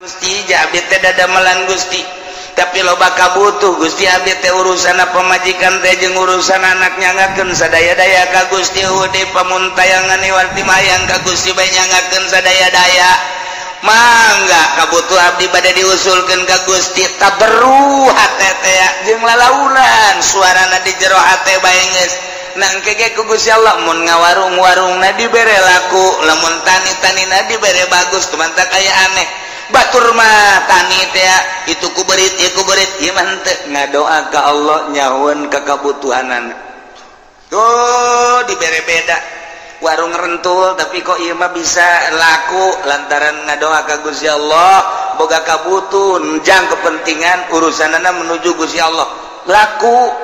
Gusti, abdi teh dadamelan Gusti, tapi loba kabutuh Gusti. Abdi teh urusan pamajikan teh jeung urusan anak nyangakeun sadaya-daya ka Gusti. Ude pamuntayangan iwal timayang ka Gusti bae nyangakeun sadaya-daya. Mangga kabutuh abdi bade diusulkeun ka Gusti. Taberru hate teh jeung lalaunan suarana di jero hate bae geus nangke ge ku Gusti Allah. Mun ngawarung-warungna dibere laku, lamun tani-tanina dibere bagus. Tumantak aya aneh batur mah tani teh itu ku berit ieu ku berit, ieu mah henteu ngadoa ka Allah nyahueun ka kabutuhanana. Tuh dibere beda warung rentul, tapi kok ieu mah bisa laku lantaran ngadoa ka Gusti Allah, boga kabutuhan jang kepentingan urusanana menuju Gusti Allah, laku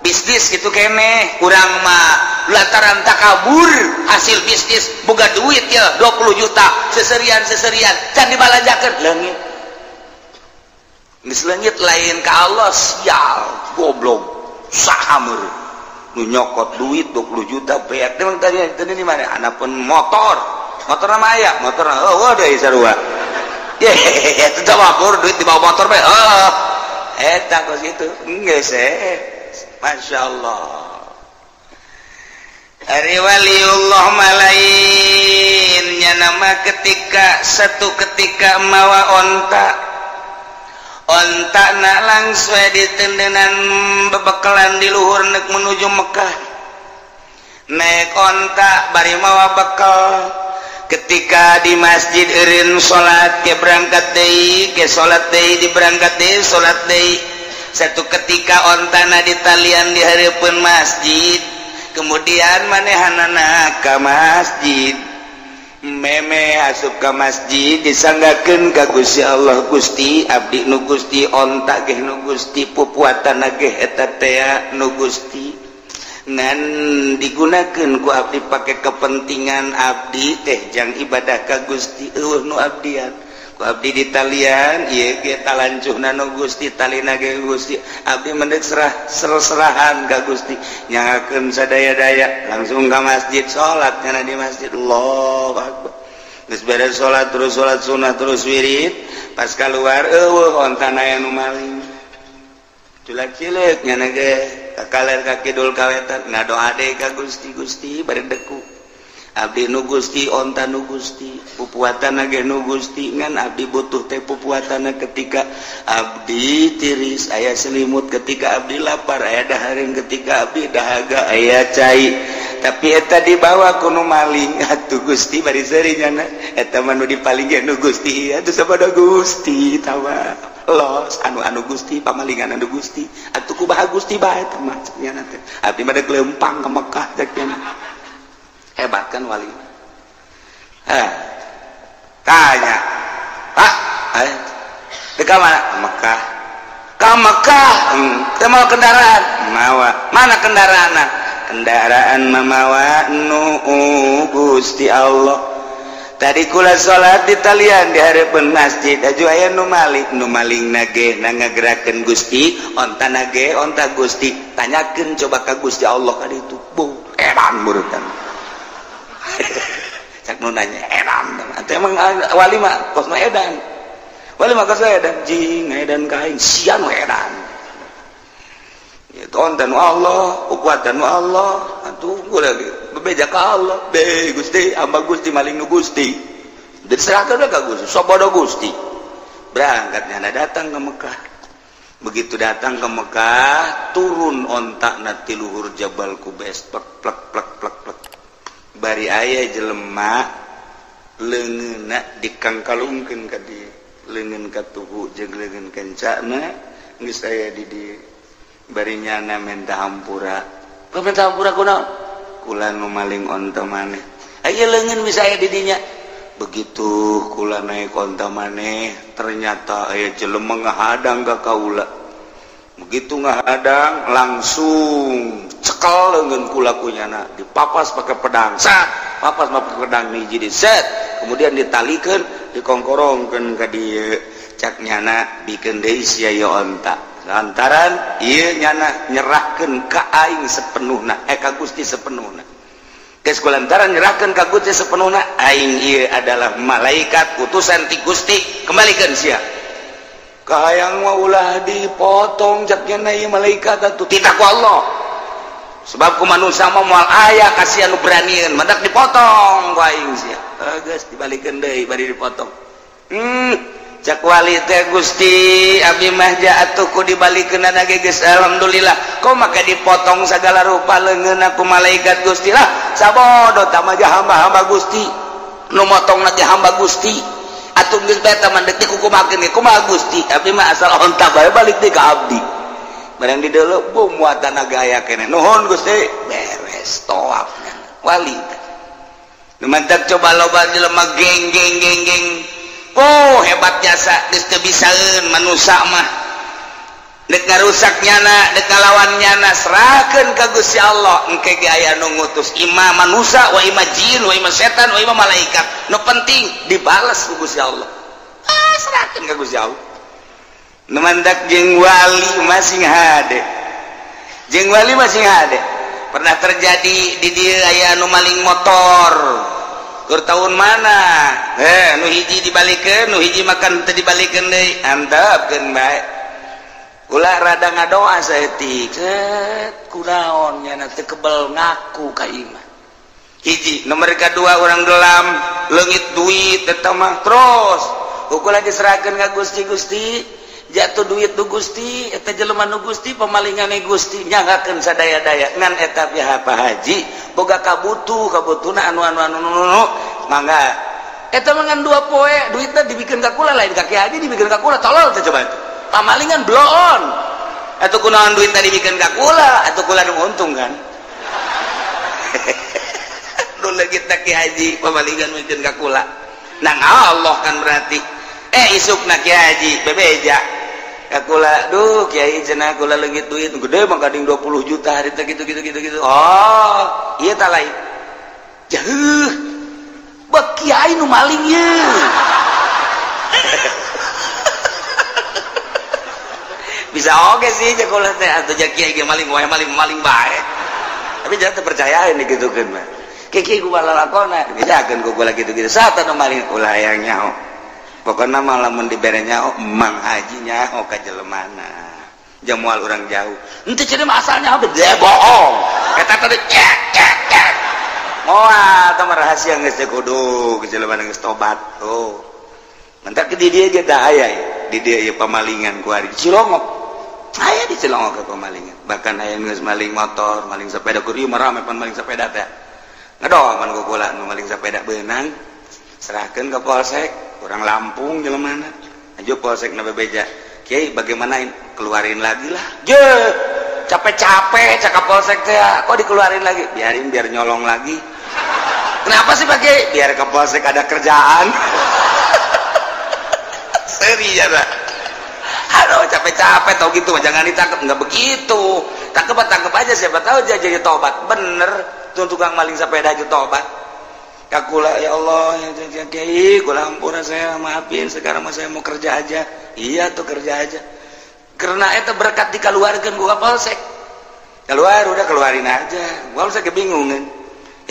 bisnis gitu kene. Kurang mah lantaran takabur hasil bisnis boga duit ya 20 juta seserian-seserian can dibalanjakeun leungit, geus leungit lain ka Allah. Sial, goblok, saha meureun nu nyokot duit 20 juta beak? Emang tadi tadi di mana anapun motor, motor nama aya motor, oh deui sarua ye itu mabur duit dibawa motor bae. Oh, eta kos kitu geus eh. Masya Allah. Ari waliullah malainnya nama ketika satu ketika mawa onta, onta nak langsung ditendenan bebekalan di luhur nek menuju Mekah, naik onta bari mawa bekal. Ketika di masjid eureun salat ke berangkat deui, ke salat deui, di berangkat deui, salat deui. Satu ketika ontana ditalian di hareupeun masjid, kemudian manehanana ka masjid, meme asup ka masjid disanggakeun ka Gusti Allah. Gusti, abdi nu Gusti, onta ge nu Gusti, pupuatana ge eta tea nu Gusti, ngan digunakeun ku abdi pake kepentingan abdi teh jang ibadah ka Gusti. Eueuh nu abdian ku abdi ditalian ieu ge talancuhna nu Gusti, talina ge Gusti. Abdi mendek serah serahan ka Gusti, nyangakeun sadaya-daya. Langsung ka masjid, salat nyana di masjid, Allahu akbar. Geus beres salat, terus salat sunah, terus wirid. Pas keluar eueuh ontana aya nu maling. Culak-cileuk nyana ge ka kaler ka kidul ka wetan, ngadoa deui ka Gusti. Gusti, bari deku, abdi nu Gusti, onta nu Gusti, pupuatana ge nu Gusti, ngan abdi butuh teh pupuatana ketika abdi tiris aya selimut, ketika abdi lapar aya dahareun, ketika abdi dahaga aya cai, tapi eta dibawa ku nu maling. Atuh Gusti, bari seuri nyana eta mah nu dipaling ge nu Gusti. Atuh sapada Gusti tawa los anu anu Gusti, pamalingan anu Gusti. Atuh kumaha Gusti bae eta mah nyana teh, abdi mah deuk leumpang ka Mekah cek nyana. Hebat kan wali? Eh, tanya, Pak, eh, ke mana? Ke Mekah. Ke Mekah? Teu mawa kendaraan? Mawa. Mana kendaraan? Kendaraan mamawa nu Gusti Allah. Tadi kula salat di talian di hareupeun masjid, aju aya nu maling, nu maling nage na ngagerakeun Gusti, onta nage onta Gusti. Tanyakeun coba ka Gusti Allah ka ditu. Bu, edan murutan. Cak nu nanya edan. Atuh emang wali mah kos mah edan. Wali mah kos edan, jing edan ka aing sia nu edan. Itu onta nu Allah, ukuatan nu Allah. Atuh gua lagi bebeja ka Allah. Be Gusti, hamba Gusti maling nu Gusti. Diserahkeun ka Gusti, sabodo Gusti. Berangkat nyana datang ke Mekah. Begitu datang ke Mekah, turun ontakna ti luhur Jabal Kubes, plek plek plek plek plek. Bari aya jelema leungeunna dikangkalungkeun ka dieu, leungeun ka tuhu jeung leungeun kencana geus aya di dieu. Bari nyana menta hampura. Pamenta hampura kunaon? Kula nu maling onta maneh. Aya leungeun bisa aya di dinya. Begitu kula naik onta maneh, ternyata aya jelema ngahadang ka kaula. Begitu ngahadang langsung cekel leungeun kula ku nyana, dipapas pakai pedang. Sat, papas pakai pedang hiji di set, kemudian ditalikeun, dikongkorongkeun ka dieu. Cak nyana bikeun deui sia ieu onta. Lantaran ieu nyana nyerahkeun ka aing sepenuhna, ka Gusti sepenuhna. Geus kulantaran nyerahkeun ka Gusti sepenuhna, aing ieu adalah malaikat utusan ti Gusti, kembalikeun sia. Kahayang mah ulah dipotong cak nya ieu malaikat atuh titah ku Allah. Sebab ku manusia mah moal aya kasihan nu beranieun, mantak dipotong ku aing sia. Geus dibalikeun deui bari dipotong. Cak wali teh Gusti abdi mah atuh ku dibalikeunana ge geus alhamdulillah. Kok make dipotong sagala rupa leungeunna ku malaikat Gusti lah. Sabodo tah mah hamba-hamba Gusti. Nu motongna ge hamba Gusti. Atuh geus bae tah mah deuk dikukumakeun ge kumaha Gusti? Abdi mah asal onta bae balik deui ka abdi. Barang di deuleu bom muatan gaya keneh. Nuhun Gusti, beres tawaf wali. Nu mantak coba loba jelema geng geng geng geng. Oh hebat jasa geus teu bisaeun manusa mah. Deuk ngarusak nyana, deuk ngalawan nyana, serahkeun ka Gusti Allah. Engke ge aya nu ngutus ima manusa wa ima jin wa ima setan wa ima malaikat. Nu penting dibales ku Gusti Allah. Ah serahkeun ka Gusti Allah. Nu mantak jeung wali masing hade. Jeung wali masing hade. Pernah terjadi di dieu aya nu maling motor. Keur tahun mana? Nu hiji dibalikeun, nu hiji makan teu dibalikeun deui. Antepkeun bae. Ulah rada ngadoa saeutik. Set kunaon nya teu kebel ngaku ka imah. Hiji, nomor kadua urang gelam, leungit duit eta mah terus. Ukur lagi serahkeun ka Gusti, Gusti. Jatuh duit nu Gusti, eta jelema nu Gusti, pemalingane Gusti, nyanggakeun sadaya-daya. Ngan eta pihak Pak Haji boga kabutuh, kabutuhna anu anu anu anu mangga. Eta mah ngan 2 poe, duitna dibikeun ka kula lain ka Ki Haji dibikeun ka kula, tolol teh coba. Pamalingan bloon. Atuh kunaon duitna dibikeun ka kula, atuh kula nu untung kan. Nu leungitna Ki Haji pamalingan mikeun ka kula. Nang Allah kan berarti. Isukna Ki Haji bebeja. Kakula, duh kiai cenah kula leungit duit gede mah kading 20 juta hari teh gitu gitu gitu gitu. Oh, ieu tah lain. Jauh. Bek kiai nu maling ye. Bisa oge sih kula teh atuh ja kiai ge maling wae maling-maling bae. Tapi jangan terpercayain digitukeun mah. Kiai ku balalakona, bejakeun ku kula gitu-gitu. Saha nu maling ulah hayang nyaho. Pokoknya malah mun dibere nyaho Mang Haji nyaho ka jelemana. Jamual urang jauh. Henteu cenah mah asalnya gede bohong. Eta tadi cek cek cek. Moal tah rahasia geus teh kudu jelemana geus tobat. Oh. Mantak di dieu ge tah aya di dieu ieu pamalingan ku ari Cilongok. Aya di Cilongok ke pamalingan. Bahkan aya geus maling motor, maling sepeda ku ieu mah rame pan maling sepeda teh. Ngadoa pan ku kula nu maling sepeda beunang. Serahkeun ka polsek. Orang Lampung jelemana aja polsek na bebeja kiai bagaimana keluarin lagi lah je capek-capek cakap polsek teh kok dikeluarin lagi biarin biar nyolong lagi kenapa sih pakai biar ke polsek ada kerjaan seri ya lah aduh capek-capek tau gitu jangan ditangkap nggak begitu tangkep aja siapa tahu dia jadi tobat bener tuh tukang maling sepeda aja tobat. Kakula ya Allah ya kiai kula ampura saya maafin sekarang mah saya mau kerja aja. Iya tuh kerja aja. Karena eta berkat dikeluarkan gua polsek. Keluar udah keluarin aja. Gua polsek kebingungan.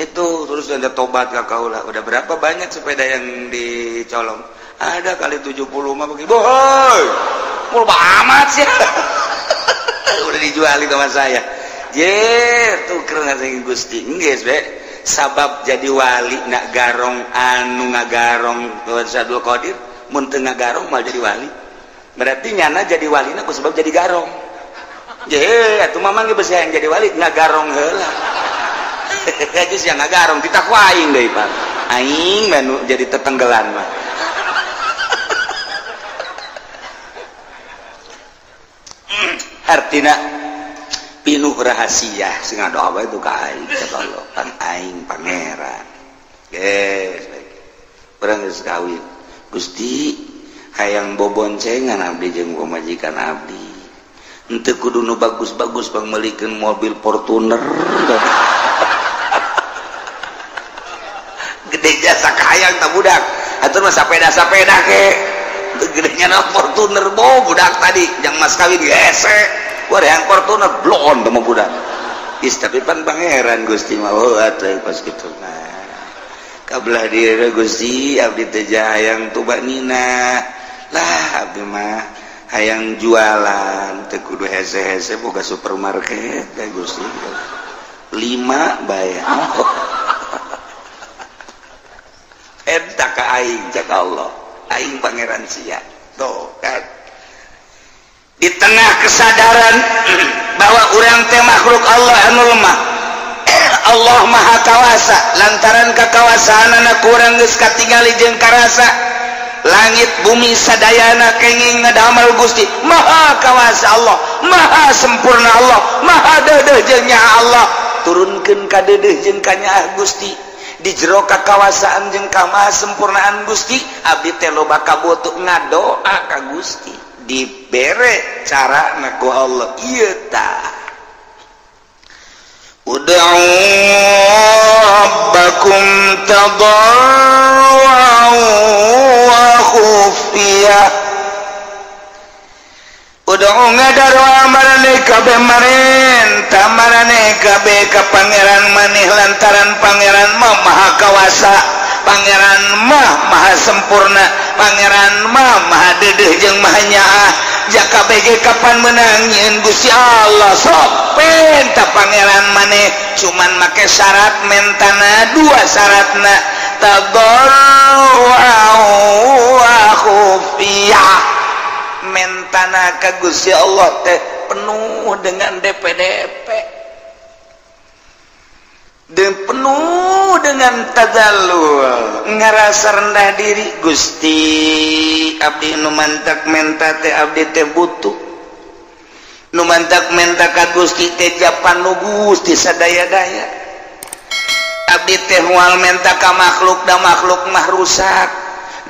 Itu terus ada tobat ka kaula. Udah berapa banyak sepeda yang dicolong? Ada kali 70 mah begitu. Bohoi. Mul amat sih. Udah dijualin sama saya. Jer tuh karena sing Gusti. Geus be. Sabab jadi wali nak garong anu ngagarong Abdul Qadir mun teu ngagarong mal jadi wali berarti nyana jadi walina ku sebab jadi garong je atuh mamang ge besi yang jadi wali ngagarong heula geus yang ngagarong titah ku aing deui Pak aing mah nu jadi tetenggelan mah artina pinuh rahasia sing ngadoa bae itu ka aing cek Allah pan aing pangeran geus urang geus kawin Gusti hayang boboncengan abdi jeung pamajikan abdi henteu kudu nu bagus-bagus pangmeulikeun mobil Fortuner gede jasa kahayang tah budak atuh mah sapeda-sapeda ke gedenya na Fortuner bo budak tadi jang mas kawin gesek. Wah yang Fortuner blon sama budak. Is tapi pan pangeran Gusti mah oh atuh pas kitu mah. Kabelah diri Gusti abdi teh hayang tubanina. Lah abdi mah hayang jualan teu kudu hese-hese boga supermarket teh Gusti. 5 bae. Eta ka aing cak Allah, aing pangeran sia. Tuh kan. Di tengah kesadaran bahwa urang teh makhluk Allah anu lemah. Allah Maha Kawasa, lantaran kakawasaanana kurang geus katingali jeung karasa. Langit bumi sadayana kenging ngadamel Gusti. Maha Kawasa Allah, Maha sempurna Allah, Maha deudeuh jeung nyaah Allah. Turunkeun ka deudeuh jeung ka nyaah Gusti. Di jero kakawasaan jeung ka sempurnaan Gusti, abdi teh loba kabutuh ngadoa ka Gusti. Dibere carana ku Allah ieu tah. Ud'u rabbakum tadarruan wa khufiyah. Ud'u ngadarua maraneh kabeh marenta maraneh kabeh ka pangeran maneh lantaran pangeran mah maha kawasa, pangeran mah maha sempurna, pangeran mah maha deudeuh jeung maha nyaah. Jaka bege kapan menang nyieun Gusti Allah sok penta pangeran maneh cuman make syarat mentana dua syaratna tadarruan wa khufiyah. Mentana ka Gusti Allah teh penuh dengan DPDP dan penuh dengan tadallul, ngerasa rendah diri. Gusti abdi nu mantak menta teh abdi teh butuh, nu mantak menta ka Gusti teh japan nu Gusti sadaya-daya. Abdi teh moal menta ka makhluk da makhluk mah rusak,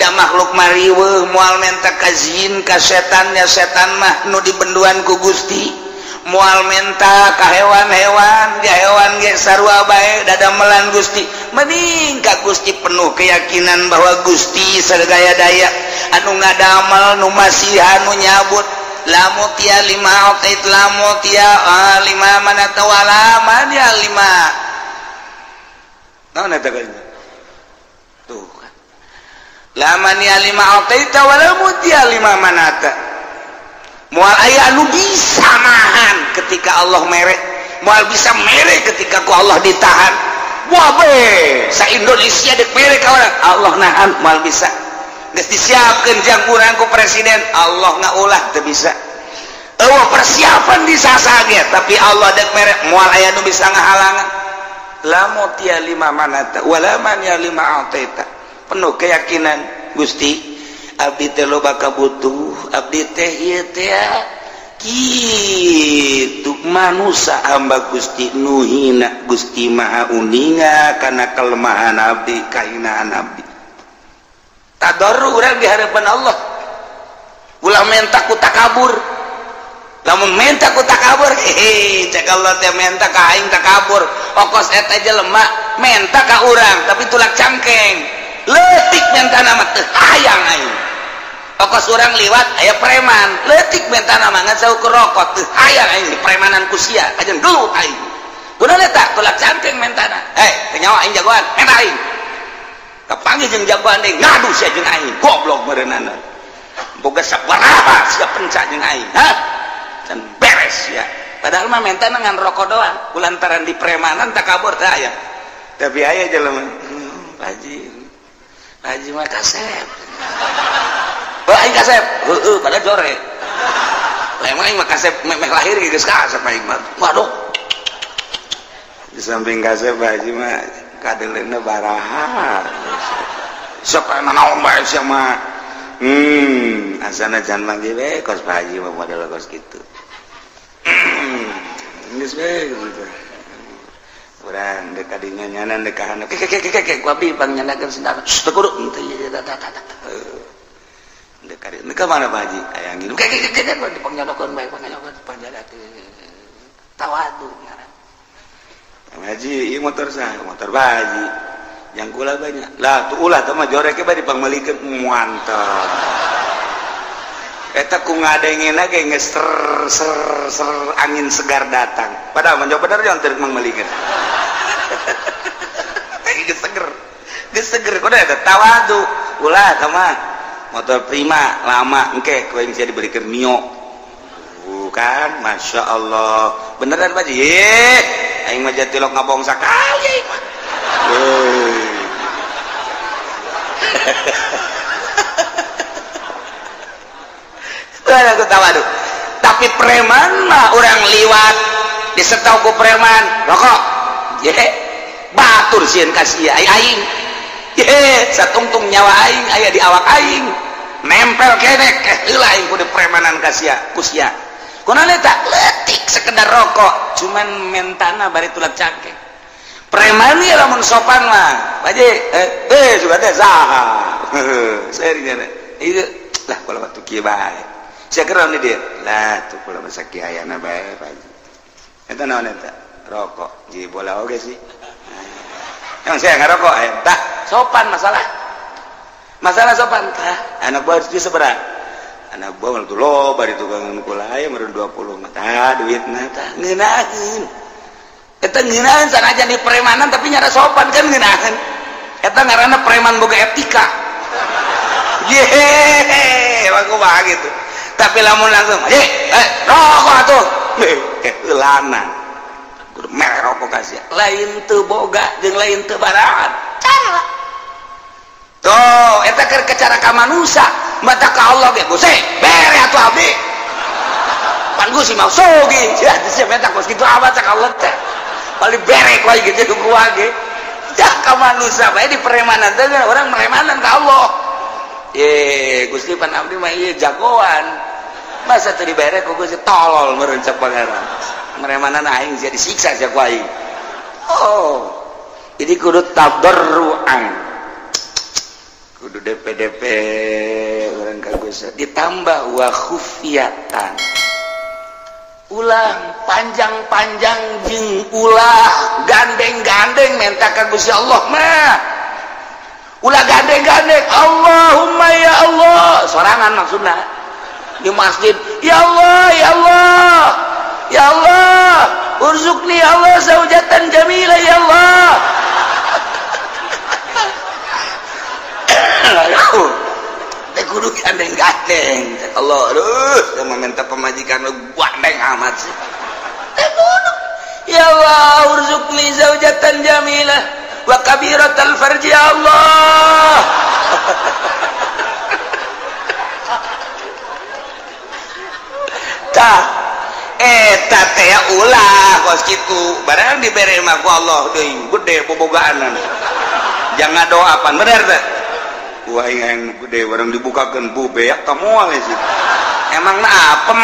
da makhluk mah riweuh, moal menta ka jin ka setannya setan mah nu dibenduan ku Gusti. Moal menta ka hewan-hewan, ya hewan ge sarua bae dadamelan Gusti. Mending ka Gusti penuh keyakinan bahwa Gusti sadaya-daya anu ngadamel nu masihan nu nyabut. Lamu tia lima otait lamu tia lima mana tawala mana lima. Naon eta tuh kan. Laman ya lima otaita wala mutia lima manata. Moal aya anu bisa nahan ketika Allah mere, moal bisa mere ketika ku Allah ditahan. Wah be, sa Indonesia dek mere ka urang, Allah nahan moal bisa. Geus disiapkeun jang urang ku presiden, Allah ngaulah teu bisa. Eueuh persiapan disasage, tapi Allah dek mere moal aya nu bisa ngahalangan. La mutia lima manata wala man ya lima ataita. Penuh keyakinan Gusti abdi teh loba kabutuh, abdi teh ieu teh kitu manusa hamba Gusti nu hina, Gusti Maha uninga kana kelemahan abdi, kahinaan abdi. Tadarru urang di hadapan Allah. Ulah menta ku takabur. Lamun menta ku takabur, hehe, cek Allah teh menta ka aing takabur. Okos eta jelema menta ka urang tapi tulak cangkeng. Leutik mentana mah teu hayang aing. Okos urang liwat aya preman, leutik mentana mah ngan saukur rokok teu hayang aing dipremanan ku sia, kajen gelut aing. Kunaon eta tulak cangkeng mentana. Hei, teu nyawa aing jagoan, menta aing. Kapanggih jeung jagoan deui ngadu sia jeung aing, goblok meureunana. Boga sabaraha sia penca jeung aing, hah? Can beres ya. Padahal mah mentana ngan rokok doang, kulantaran dipremanan takabur teh aya. Tapi aya jelema, Pak Haji mah kasep. Heuh aing kasep. Heueuh pada jore. Lah emang aing mah kasep meh lahir geus kasep aing mah. Waduh. Di samping kasep Pak Haji mah kadeleuna baraha. Sok naon bae sia mah. Asana jangan manggil we kos Pak Haji mah model kos kitu. Geus we gitu. Urang dek kadinya nyanan dek kahana kek ku abdi pangnyandakeun sendal teu kudu henteu ieu dek kadinya ka mana Pak Haji aya nginum kek dipangnyandakeun bae pangnyandakeun pangnyandakeun tawadu ngaran Pak Haji ieu motor saha motor Pak Haji yang kula banyak lah tuh ulah teh mah joreke bae dipangmeulikeun mantap. Eta ku ngadengena ge geus ser ser ser angin segar datang. Padahal menjawab bener jangan teu mangmelikeun. Geus seger. Geus seger kudu eta tawadu. Ulah ka mah motor Prima lama engke ku aing sia dibelikeun Mio. Bukan, Masya Allah. Beneran Pak Ji? Aing mah jatilok ngabong sakali aing mah. Aku tawadu. Tapi preman mah orang liwat disetau ku preman rokok. Ye, batur sieun ka sia aing. Ye, satungtung nyawa aing aya di awak aing. Nempel kenek heula aing kudu premanan ka sia, ku sia. Kunaon eta? Leutik sekedar rokok, cuman mentana bari tulat cangkeng. Preman ieu lamun sopan mah. Pak Ji, suka teh saha. Serinya ieu lah kalau batu kieu bae. Sia geron di dieu. Lah tuh kula masa kieu ayana bae Pak Ji. Eta naon eta? Rokok. Ji bola oge sih. Emang saya ngarokok tah sopan masalah. Masalah sopan tah. Anak buah itu sabaraha? Anak buah mah loba di tukangan kula aya meureun 20 mah. Tah duitna tah ngeunaheun. Eta ngeunaheun sanajan di premanan tapi nyara sopan kan ngeunaheun. Eta ngaranna preman boga etika. Yehehe, emang kumaha gitu. Tapi lamun langsung, rokok atuh. Heulanan. Kudu mere rokok ka sia. Lain teu boga jeung lain teu baraat. Cara. Tuh, eta keur cara ka manusia, mata ka Allah ge Gusti, bere atuh abdi. Pan Gusti mah sogi, sia sia meta kos kitu amat cak Allah teh. Paling bere ku aing gitu ku ge. Cak ka manusia bae di premanan teh orang premanan ka Allah. Ye, Gusti pan abdi mah ieu jagoan. Masa teu dibere ku Gusti tolol meureun cak pangeran. Premanan aing sia disiksa sia ku aing. Oh. Jadi kudu tadarruan. Kudu DPDP urang ka Gusti ditambah wa khufiyatan. Ulah panjang-panjang jeung ulah gandeng-gandeng menta ka Gusti Allah mah. Ulah gandeng-gandeng Allahumma ya Allah sorangan maksudna di masjid ya Allah ya Allah ya Allah urzuqni ya Allah zaujatan jamila ya Allah. Teh kudu gandeng-gandeng Allah aduh saya minta pemajikan lu gandeng amat sih teh kudu ya Allah urzuqni zaujatan jamilah wa kabiratal farji ya Allah. Tah eta teh ulah kos kitu barang dibere mah ku Allah deui gede bobogaanan jangan doa pan bener teh wah yang gede barang dibukakeun bu beak tah moal sih emang na apem.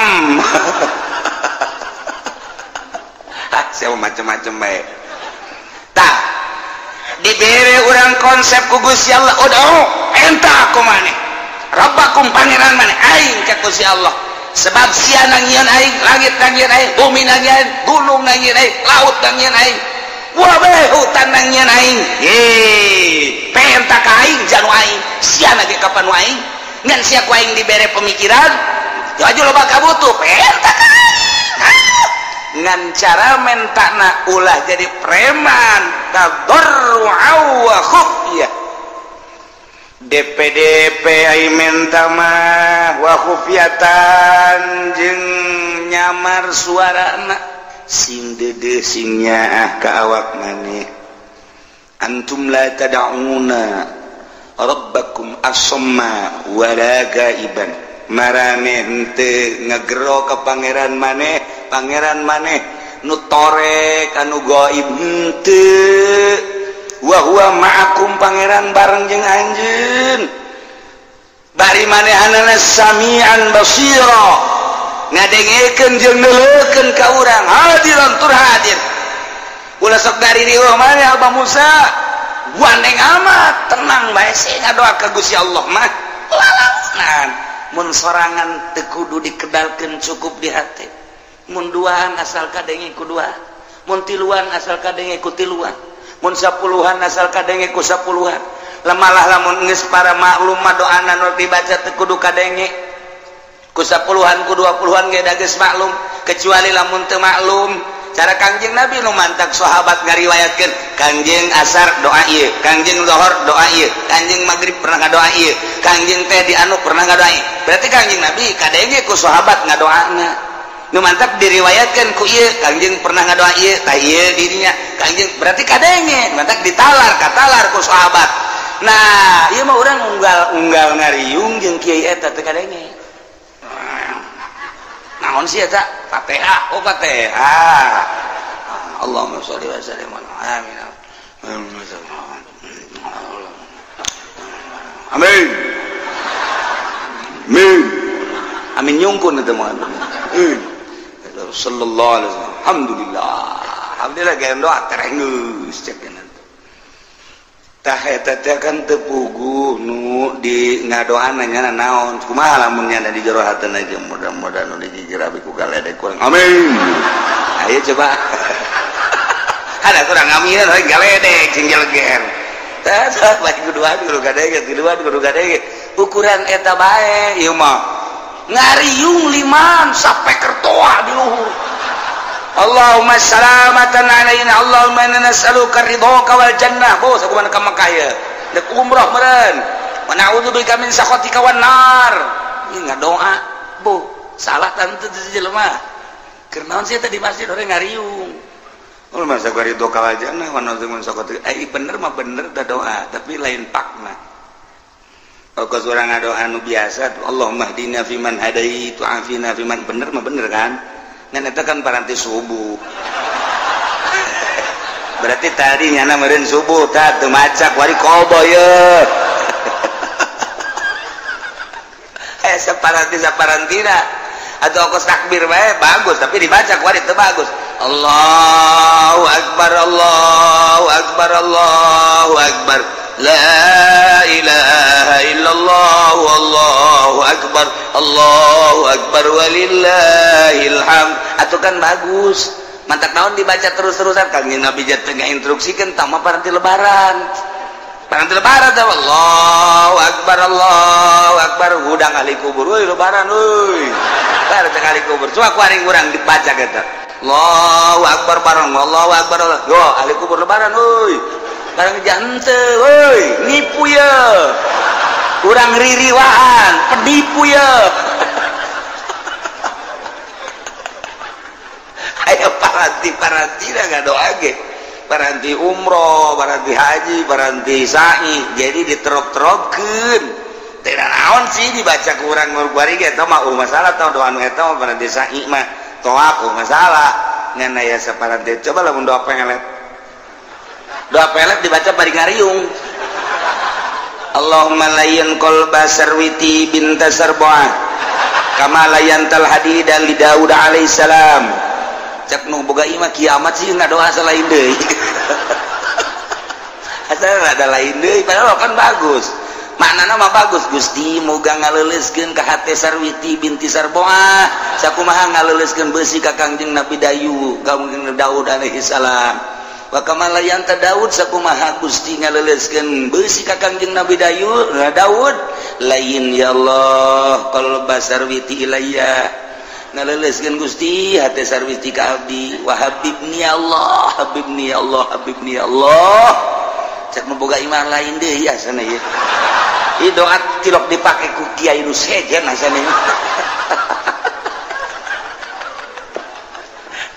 Ah saya macem-macem bae tah dibere urang konsep ku Gusti Allah udah enta aku maneh Rabbakum pangeran maneh aing ka Gusti Allah sebab sia nangieun aing langit nangieun aing bumi nangieun gunung nangieun aing laut nangieun aing wabe hutan nangieun aing ye penta ka aing janu aing sia lagi kapan aing ngan sia ku aing dibere pemikiran aju loba kabutuh penta ka aing ngan cara mentana ulah jadi preman tadarru'a wa khufyah DPDP ai menta mah wa khufyatan jeung nyamar suarana sing deudeuh sing nyaah ka awak maneh antum la tad'una rabbakum asamma wala gaiban marane henteu ngegero ka pangeran maneh pangeran maneh nu torek anu gaib henteu wa huwa ma'akum pangeran bareng jeung anjeun bari manehanana samian basira ngadengekeun jeung neuleukeun ka urang hadiran tur hadir ulah sok dari riweuh maneh Abah Musa gandeng amat tenang bae sih ngadoa ka Gusti Allah mah lalaunan mun sorangan teu kudu dikedalkeun cukup di hati mun duaan asal kadenge ku dua mun tiluan asal kadenge ku tiluan mun sapuluhan asal kadenge ku sapuluhan lemalah lamun geus para maklum mah doana nu dibaca teu kudu kadenge Ku 10-an ku 20-an ge da geus maklum, kecuali lamun teu maklum. Cara Kangjeng Nabi nu mantak sahabat ngariwayatkeun, Kangjeng asar doa ieu, Kangjeng zuhur doa ieu, Kangjeng maghrib pernah ngadoa ieu, Kangjeng teh di anu pernah ngadoa ieu. Berarti Kangjeng Nabi kadenge ku sahabat ngadoana. Nu mantak diriwayatkeun ku ieu, Kangjeng pernah ngadoa ieu, tah ieu dirinya Kangjeng berarti kadenge, mantak ditalar katalar ku sahabat. Nah, ieu mah urang unggal-unggal ngariung jeung kiai eta teu kadenge. Naon sih eta? Fatihah, oh Fatihah. Allahumma sholli wa sallim amin. Amin. Amin. Amin nyungkun eta mah. Sallallahu alaihi wasallam. Alhamdulillah. Alhamdulillah gaya doa terenggeus cek tah eta teh kan teu puguh nu di ngadoana nya naon kumaha lamun nya di jero hatena aja mudah-mudahan nu dijirabi ku galedek kurang amin. Ayo coba ada kurang amin we galedek sing jeleger tah sok bae kuduan kudu gadege kuduan kudu gadege ukuran eta bae ieu mah ngariung liman sampai kertoa di luhur. Allahumma salamatan alaina Allahumma inna nas'aluka ridhoka wal jannah. Bos aku mana ka Mekah ye dek umroh meureun wa na'udzubika min sakhatika wan nar. Ieu ngadoa bu salah tante jelema keur naon sih teh di masjid urang ngariung. Allahumma nas'aluka ridhoka wal jannah wa na'udzubika min sakhatika. Bener mah bener da doa tapi lain pakna. Kalau urang ngadoa nu biasa Allahumma hdina fiman hadait wa afina fiman bener mah bener kan. Ngan eta kan paranti subuh. Berarti tadi nyana meureun subuh tah teu maca kuari kobo ye. Saparanti saparantina atau kos takbir bae bagus tapi dibaca kuari teu bagus. Allahu akbar Allahu akbar Allahu akbar. La ilaha illallah wallahu akbar Allahu akbar walillahil hamd. Atuh kan bagus. Mantak naon dibaca terus-terusan Kangjeng Nabi teh ngainstruksikeun tah mah paranti lebaran. Paranti lebaran teh Allahu akbar Allahu akbar hudang ahli kubur euy lebaran euy. Paranti ahli kubur. Coba ku aring urang dibaca eta. Allahu akbar bareng Allahu akbar. Yo ahli kubur lebaran euy. Barang jante woi nipu ye kurang ririwaan penipu ye. Ayo paranti dah ngadoa ge paranti umroh paranti haji paranti sa'i jadi diterop-teropkeun teu naon sih dibaca ku urang ngurguari ge eta mah masalah tah doa nu eta mah paranti sa'i mah tawaf masalah ngan aya saparanti coba lamun doa pengelet doa pelet dibaca bari ngariung. Allahumma layyin qalba sarwiti binta sarbuah kama layyantal hadida li Daud alaihissalam. Cek nu boga imah kiamat sih ngadoa selain deui. Asal ada lain deui padahal kan bagus. Maknana mah bagus Gusti moga ngaleuleuskeun ka hate Sarwiti binti Sarbuah sakumaha ngaleuleuskeun beusi ka Kangjeng Nabi Dayu Kangjeng Daud alaihissalam. Wa kama layanta Daud sakumaha Gusti ngaleuleuskeun beusi ka Kangjeng Nabi Daud Daud lain ya Allah qalba sarwiti ilayya ngaleuleuskeun Gusti hate sarwiti ka abdi wa habibni ya Allah habibni ya Allah habibni ya Allah. Cek nu boga iman lain deui asana ieu. Ieu doa tilok dipake ku kiai nu sejen asana ieu.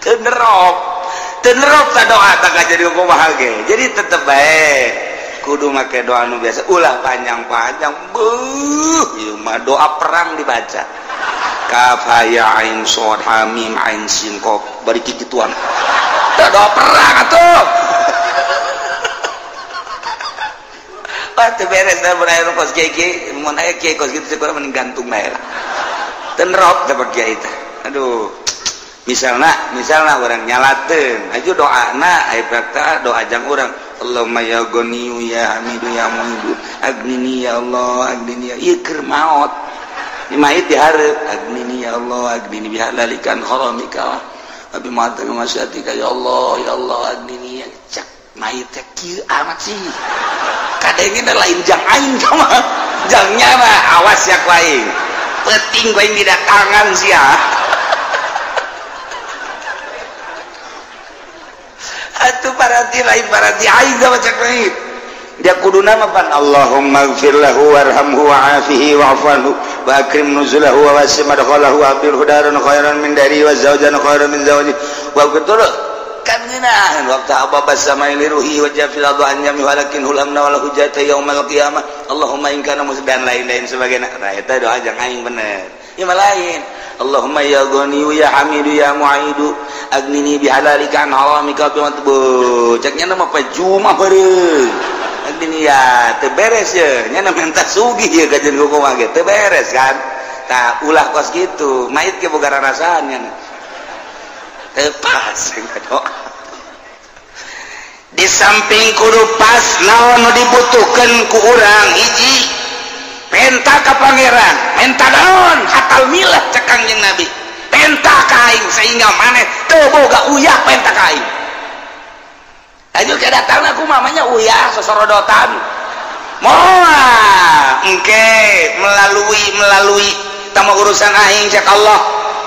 Teu nerop Tenerop ta doa tak jadi kumaha ge. Jadi tetep bae kudu make doa nu biasa ulah panjang-panjang. Beuh, ieu mah doa perang dibaca. Kaf ha ya ain shad ha mim ain sin qaf bari kikituan. Tah doa perang atuh. Wah teu beres da mun aya nu kos kiai mun aya kiai kos kitu kurang mending gantung bae lah. Tenerop teh kiai teh. Aduh. Misalnya orang nyalateun aju doana aya prakta doa jang urang Allahumma ya ghaniyu ya hamidu ya muidu agnini ya Allah agnini ya ieu keur maot di mayit dihareup agnini ya Allah agnini bihalalikan haramika wa bima masatika ya Allah ya Allah agnini ya cak mayit teh kieu amat sih kadengena lain jang aing mah jangnya mah awas ya ku aing. Sapeting ku aing didatangan sia. Atuh paranti lain paranti aing da cek lain. Dia kudu nama pan Allahumma ighfir lahu warhamhu wa'afihi wa'fu anhu wa akrim nuzulahu wa wasi' madkhalahu wa abdilhu daran khairan min dari wa zawjan khairan min zawji wa betul kan ngeunahan waktu ababa samai liruhi wa jafil adu an jami walakin hulamna wal hujjata yaumal qiyamah Allahumma in kana musdan lain-lain sebagainya. Nah eta doa jang aing bener. Ieu mah lain. Allahumma ya ghani ya hamidu ya mu'idu agnini bihalalika an haramika bi matbu. Cek nya mah pajumah bareng. Agnini ya teu beres ye, nya minta sugih ye ka jeung kumaha ge teu beres kan. Tah ulah kos kitu, mayit ge boga rarasaan nya. Teu pas doa. Di samping kudu pas naon nu dibutuhkeun ku urang hiji penta ka pangeran, menta naon hatal milah cek Kangjeng Nabi. Penta ka aing sehingga maneh teu boga uyah penta ka aing. Ayo ke datangna ku mamanya uyah sosorodotan. Moal engke melalui tama urusan aing cek Allah.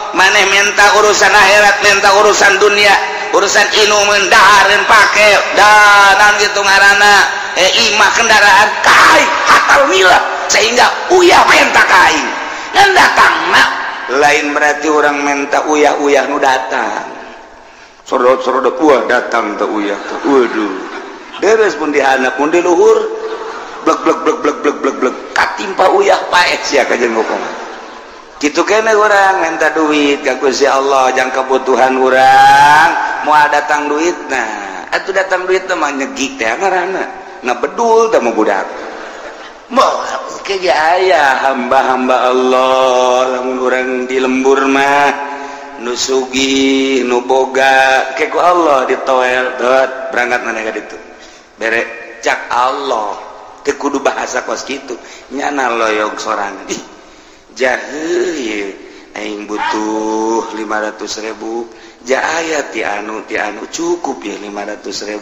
Maneh minta urusan akhirat, minta urusan dunia, urusan inumeun dahareun pake, dan gitu ngaranna imah kendaraan ka aing hatal milah sehingga uyah menta ka aing. Ngan datangna lain berarti orang minta uyah-uyah nu datang. Sorodot-sorodot wah datang teh uyah teh. Waduh. Deres mun di handap mun di luhur blek blek blek blek blek blek blek katimpa uyah paeh sia ka jeung hukum. Kitu kene urang minta duit ka Gusti Allah jang kebutuhan urang moal datang duitna. Atuh datang duit teh mah nyegik teh ngaranna. Ngabedul teh mah budak. Moal ke ge aya hamba-hamba Allah lamun urang di lembur mah nu sugih nu boga ke ku Allah ditoel dot berangkat maneh ka ditu. Bere cak Allah teu kudu bahasa kos kitu nyana loyog sorangan. Ih jahe aing butuh 500.000 ja aya ti anu cukup ya 500.000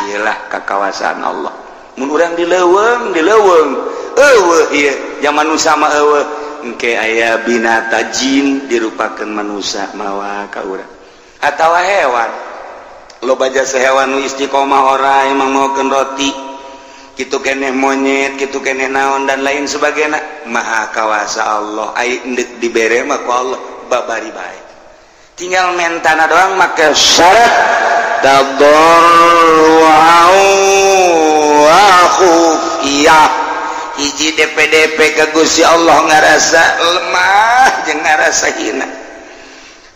iyalah kakawasaan Allah mun urang di leuweung eueuh ieu zaman manusa mah eueuh engke aya binata jin dirupakeun manusa mawa ka urang atawa hewan loba jasa hewan nu istiqomah ora emang maokeun roti kitu keneh monyet kitu keneh naon dan lain sebagainya maha kawasa Allah ai endek dibere mah ku Allah babari bae tinggal mentana doang make syarat tadarru'an wa khufiyah hiji DPDP ka Gusti Allah ngarasa lemah jeung ngarasa hina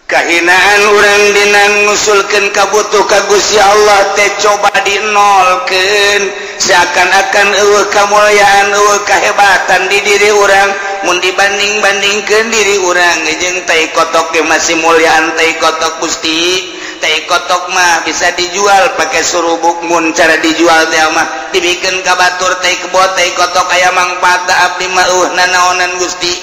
kahinaan urang dina ngusulkeun kabutuh ka Gusti Allah teh coba dinolkeun seakan-akan eueuh kamulyaan eueuh kahebatan di diri urang mun dibanding-bandingkeun diri urang jeung tai kotok ge masih mulyaan tai kotok Gusti tai kotok mah bisa dijual pakai surubuk mun cara dijual teh mah dibikeun ka batur tai kebo tai kotok aya mangfaat abdi mah eueuh nanaonan Gusti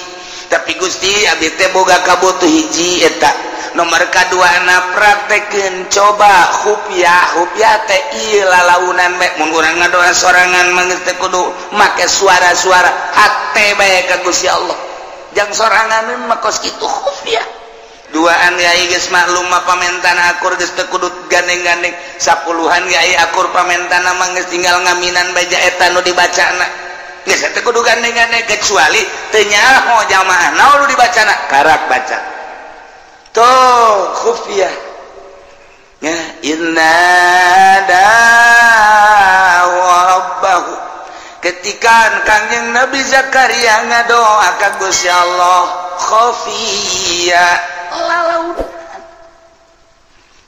tapi Gusti abdi teh boga kabutuh hiji eta nomor kaduana praktekeun coba khufyah khufyah teh ieu lalaunan bae mun urang ngadoa sorangan mah geus teh kudu make suara-suara hate bae ka Gusti Allah jang sorangan mah kos kitu khufyah duaan yai geus maklum mah pamentana akur geus teu kudu gandeng-gandeng sapuluhan yai akur pamentana mah geus tinggal ngaminan bae eta nu dibacana geus teu kudu gandeng-gandeng kecuali teu nyaho jamaah naon nu dibacana karak baca tuh khufiyah ya inna da'a rabbahu ketika Kangjeng Nabi Zakaria ngadoa ka Gusti Allah khufiyah lalaunan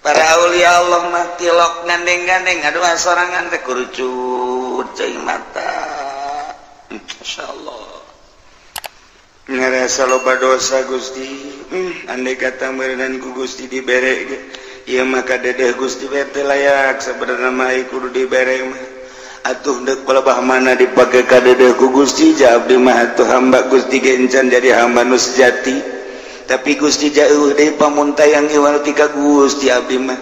para aulia Allah mah tilok gandeng-gandeng ngadoa sorangan teh kurucut cai mata insyaallah ngerasa loba dosa Gusti andai kata meureunan ku Gusti dibere ieu mah kadedeh Gusti teh layak sabenerna mah kudu dibere mah atuh deuk palebah mana dipake kadedeh ku Gusti ja abdi mah atuh hamba Gusti ge encan jadi hamba nu sejati tapi Gusti jauh deui pamuntayang iwal ti ka Gusti abdi mah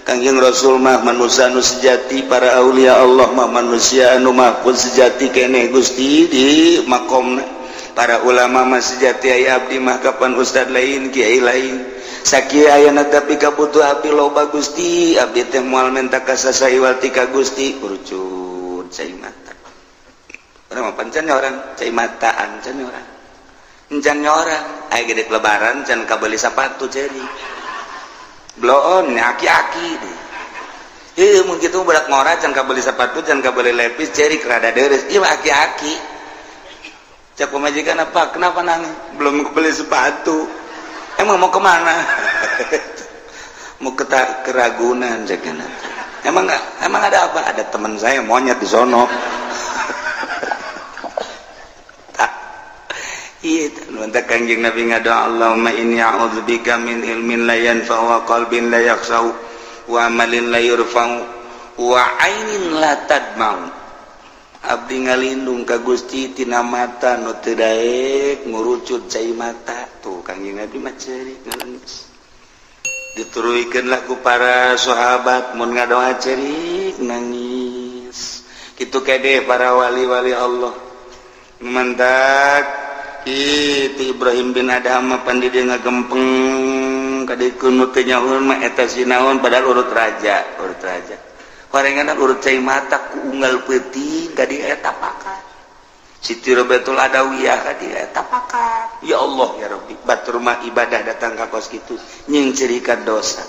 Kangjeng Rasul mah manusia nu sejati para aulia Allah mah manusia anu mahfuz sejati keneh Gusti di makomna Para ulama mah sejati aya abdi mah kapan ustad lain kiai lain. Sakieu ayana tapi kabutuh abdi loba Gusti, abdi teh moal menta ka sasaiwal ti ka Gusti, urucut cai mata. Urang mah pancan orang cai mataan can orang. Encan orang aya gede lebaran can kabeli sapatu ceri. Bloon aki-aki deh. Heuh mun kitu budak ngora can kabeli sapatu can kabeli lepis ceri rada deres. Ieu aki-aki. Cak pemajikan apa? Kenapa nangis? Belum kebeli sepatu. Emang mau kemana? Mau ke Ragunan cekna. Emang enggak? Emang ada apa? Ada teman saya monyet di sono. Iya, mantap Kangjeng Nabi ngadoa Allahumma inni a'udzubika min ilmin la yanfa'u wa qalbin la yakhsha'u wa amalin la yurfa'u wa 'ainin la tadma'u. Abdi ngalindung ka Gusti tina mata nu teu daek ngurucut cai mata. Tuh Kangjeng Nabi mah ceurik nangis. Dituruikeun lah ku para sahabat mun ngadoa ceurik nangis. Kitu kede para wali-wali Allah. Mantak itu Ibrahim bin Adham mah pan di dieu ngagempeng kadikeun nu teu nyaun mah eta sinaon padahal urut raja, urut raja. Horengan urut cai mata ku unggal peuting ka dieu eta pakat. Siti Robiatul Adawiyah ka dieu eta pakat. Ya Allah ya Rabbi, batur mah ibadah datang ka kos kitu nying cirikan dosa.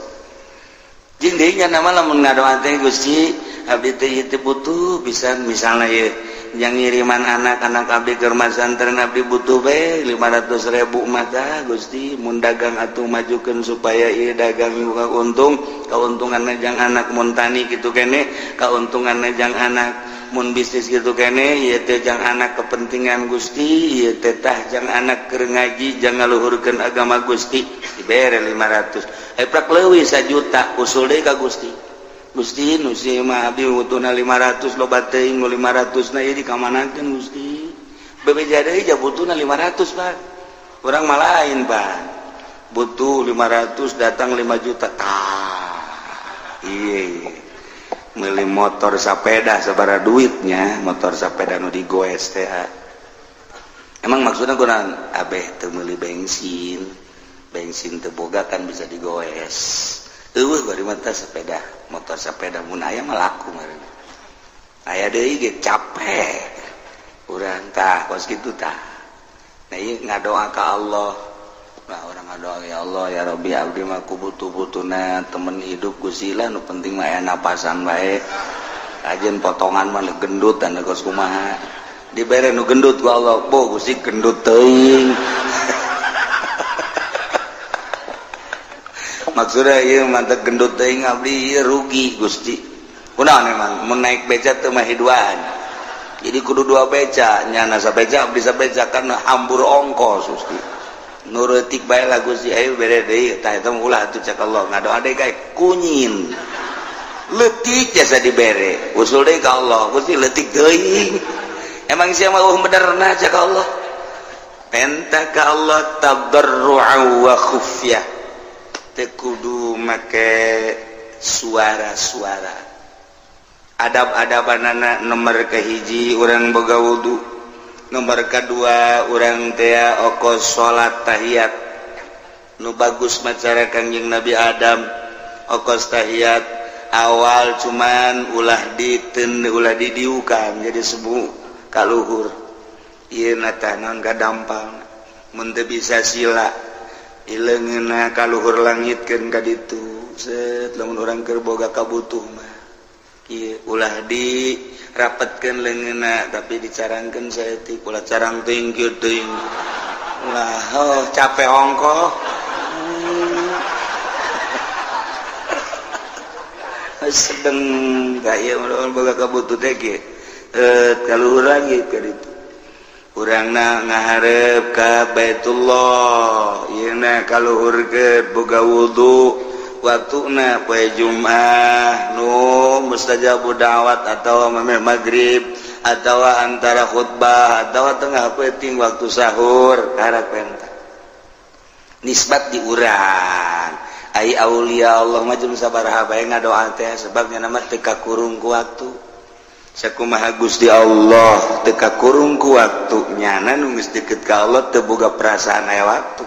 Jeung deui nya nama lamun ngadoa teh Gusti, abdi teh ieu teh butuh pisan misalna ieu yang ngiriman anak-anak abdi ke rumah santren abdi butuh bae 500.000 mata Gusti mun dagang atuh majukeun supaya ieu dagang buka untung kauntunganna jang anak mun tani kitu kene kauntunganna jang anak mun bisnis kitu kene ieu teh jang anak kepentingan Gusti ieu teh tah jang anak keur ngaji jang ngaluhurkeun agama Gusti dibere 500 prak leuwih 1 juta usul deui ka Gusti. Gusti nu si mah abdi butuhna 500 loba teuing nu 500 na ieu dikamanakeun Gusti. Bebeja deui ja butuhna 500 Pak. Urang mah lain Pak. Butuh 500 datang 5 juta. Tah. Ieu. Meuli motor sapeda sabaraha duitnya, motor sapeda nu digoes teh. Emang maksudna kunaon? Abeh teu meuli bensin. Bensin teu boga kan bisa digoes. Eueuh bari mah sepeda, motor sepeda mun aya mah laku meureun. Aya deui ge capek. Urang tah kos kitu tah. Nah ieu ngadoa ka Allah. Nah urang ngadoa ya Allah ya Rabbi abdi mah ku butuh-butuhna temen hidup Gusti lah nu penting mah aya napasan bae. Ajeun potongan mah gendut dan kos kumaha. Dibere nu gendut ku Allah, boh Gusti gendut teuing. Maksudnya ieu mantep gendut teuing abdi ieu rugi Gusti. Kunaon emang mun naik beca teu mah hiduan. Jadi kudu dua beca, nyana sabeca abdi sabeca karena hambur ongkos Gusti. Nu reutik bae lah Gusti ayo bere deui tah eta ulah atuh cek Allah ngadoa deui kae kunyin. Leutik jasa dibere, usul deui ka Allah Gusti leutik teuing. Emang sia mah eueuh benerna cek Allah. Penta ka Allah tadarru'a wa khufyah. Teu kudu make suara-suara. Adab-adabanana nomor kahiji urang boga wudu, nomor kadua urang teh okos salat tahiyat. Nu bagus macara Kangjeng Nabi Adam okos tahiyat awal cuman ulah diten ulah didiukan jadi sebu kaluhur. Ieu na tah naon kadampal mun teu bisa sila ileungeunna kaluhur langitkeun ka ditu set lamun urang keur boga kabutuh mah kieu ulah di rapetkeun leungeunna tapi dicarangkeun saeutik ulah carang teuing kieu teuing ulah oh capek ongkoh sedeng ka ieu urang boga kabutuh teh kieu kaluhur langit ka ditu urangna ngaharep ka Baitullah ieu na kaluhurkeun boga wudu waktuna poe Jumat nu mustajabu da'wat atawa mameh magrib atawa antara khutbah atawa tengah peuting waktu sahur karak penta nisbat di urang ai aulia Allah mah jeung sabaraha bae ngadoa teh sebabnya nama teu kakurung ku waktu. Sakumaha Gusti Allah teu kakurung ku waktu nyana nu geus deukeut ka Allah teu boga perasaan aya waktu.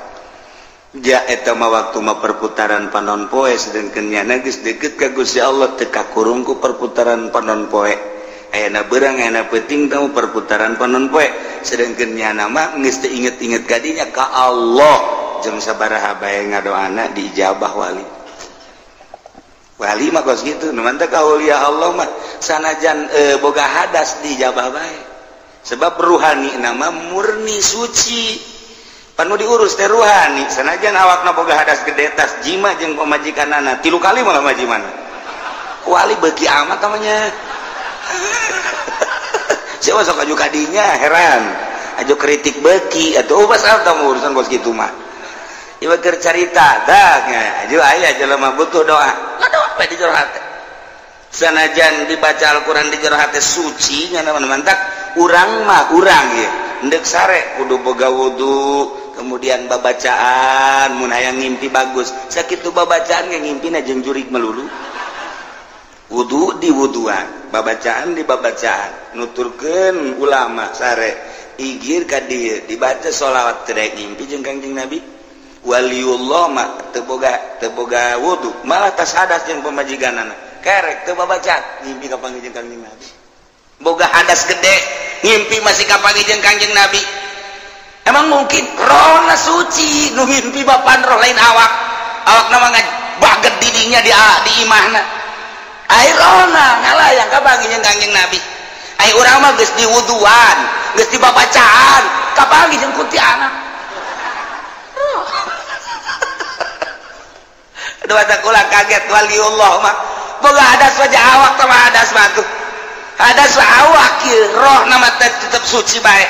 Ja eta mah waktu mah perputaran panon poe sedengkeun nyana geus deukeut ka Gusti Allah teu kakurung ku perputaran panon poe. Ayana beurang ayana peuting tau perputaran panon poe sedengkeun nyana mah geus teu inget-inget ka dinya ka Allah jeung sabaraha bae ngadoana diijabah wali. Wali mah kos kitu nu mantap aulia Allah mah sanajan boga hadas dijabah bae sebab ruhani nama murni suci panu diurus teh ruhani sanajan awakna boga hadas gede tas jima jeung pamajikanana 3 kali malah majimana wali beuki amat namanya siapa sok aju kadinya heran aju kritik beuki atuh pasal tah urusan kos kitu mah ieu keur carita tah aju aya jelema butuh doa ngadoa bae di jero hate sanajan dibaca Al-Qur'an di jero hate suci nya mantak urang mah urang ieu endek sare kudu boga wudu kemudian babacaan mun hayang ngimpi bagus sakitu babacaan ge ngimpina jeung jurig melulu wudu di wuduan babacaan di babacaan nuturkeun ulama sare igir ka dieu dibaca sholawat teh ngimpi jeung Kangjeng Nabi waliullah mah teu boga wudu malah tas hadas jeung pamajikanana kerek teu babaca ngimpi ka panggih jeung Kangjeng Nabi boga hadas gede ngimpi masih ka panggih jeung Kangjeng Nabi emang mungkin rohna suci nu ngimpi bapan roh lain awak awakna mah baget didinya di imahna ai rohna ngalayang ka panggih jeung Kangjeng Nabi ai urang mah geus diwuduan geus dibabacaan ka panggih jeung kuntianak. Aduh kula kaget waliullah mah boga hadas wajah awak sama hadas mah tuh hadas awak ieu roh nama tetep suci bae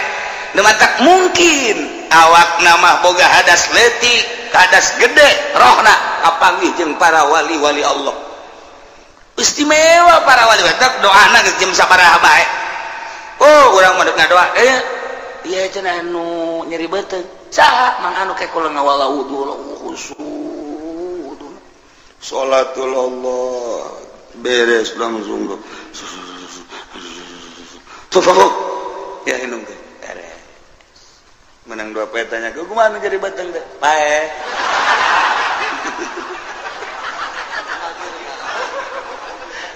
nu matak mungkin awak nama boga hadas leutik hadas gede rohna kapanggih jeung para wali-wali Allah istimewa para wali matak doana geus jeung sabaraha bae oh urang mah ngadoa ieu cenah anu nyeri beuteung saha mang anu ke kula ngawala wudu khusyuk sholatul Allah beres langsung tufakuk ya minum teh beres menang 2 poe tanya ke kumaha jadi batang teh pae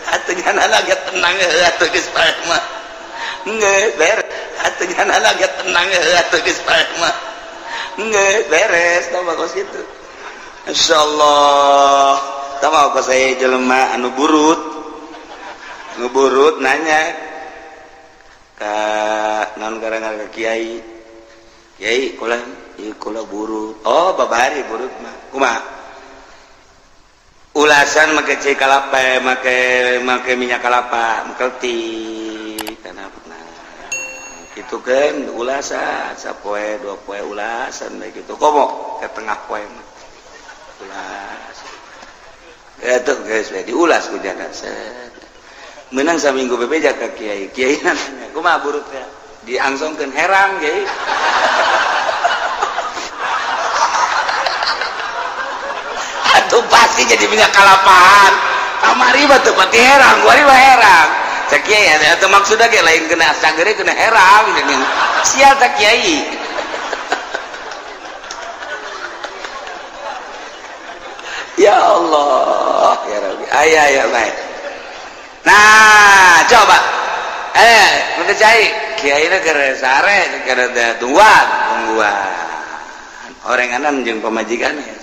atuh nyana ge tenang atuh geus pae mah geus beres atuh nyana ge tenang atuh geus pae mah geus beres tah kos kitu insyaallah tama apa saya jelema anu burut nanya ka naon garangan ka kiai kiai kula ieu kula burut oh babari burut mah kumaha ulasan make cai kalapa make minyak kalapa mengkelti kana nah kitu kan ulasan sapoe 2 poe ulasan bae kitu komo ke tengah poe mah ulas ya tuh guys diulas ku jana menang saminggu bebeja ka kiai kiai nanya kumaha burut ya diangsongkeun herang kiai atuh pasti jadi minyak kalapaan kamari mah teu pati herang kuari mah herang cek kiai atuh maksudna ge lain kena sagere kena herang sial tak kiai. Ya Allah, ya Rabbi. Ayah ya baik. Nah, coba. Udah cai. Kiai na keur sare, keur tungguan, tungguan. Orenganan jeung pamajikan ya.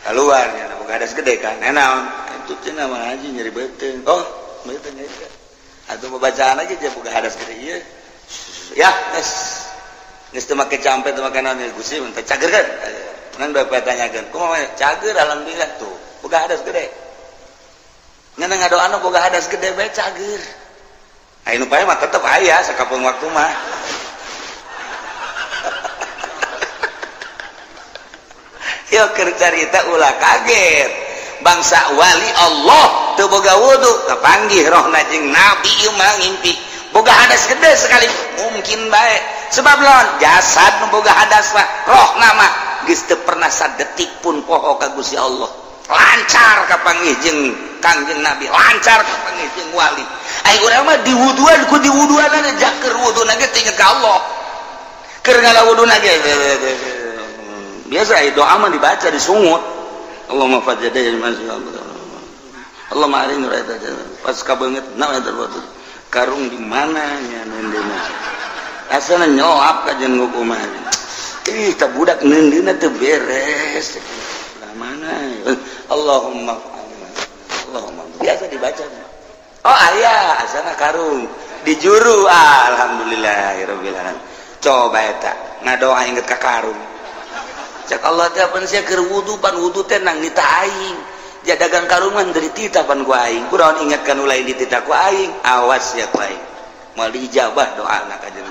Keluar nya boga hadas gede kan. Naon? Itu cenah mah haji nyeri beuteung. Oh, beuteung eta. Atuh babacaan aja dia boga hadas gede ieu. Ya, geus. Geus teu make campe teu make naon Gusti mun teh cager kan. Nang bapak tanyakan, kumaha cager alhamdulillah tuh, boga hadas gede. Ngan ngadoana boga hadas gede bae cager. Aya nu pae mah tetep aya sakapeung waktu mah. Yo keur carita ulah kaget. Bangsa wali Allah teu boga wudu, kapanggih rohna jeung nabi ieu mah ngimpi. Boga hadas gede sekali mungkin bae. Sebab lawan jasad nu boga hadas mah, rohna mah geus teu pernah sadetik pun poho ka Gusti Allah. Lancar kapanggih jeung Kangjeng Nabi, lancar kapanggih jeung wali. Ai urang mah diwuduan ku diwuduanana jaker wuduna ge teu inget ka Allah. Keur ngala wuduna ge biasa ai doa mah dibaca disungut. Allahumma fajjadai Allahumma arini pas kabeungeut na eta karung di mana nya neundeuna. Asana nyolap ka jeung kumaha. Ih, tah budak neundeuna teu beres. Lah mana? Allahumma Allahumma biasa dibaca. Oh aya asana karung di juru, alhamdulillahirabbil alamin. Coba eta ngadoa inget ka karung. Cek Allah teh pan sia keur wudu pan wudu teh nang nita aing. Ja dagang karungan dari tita pan ku aing. Kunaon inget ka nu lain ditita ku aing. Awas ya ku aing. Moal diijabah doana ka jeung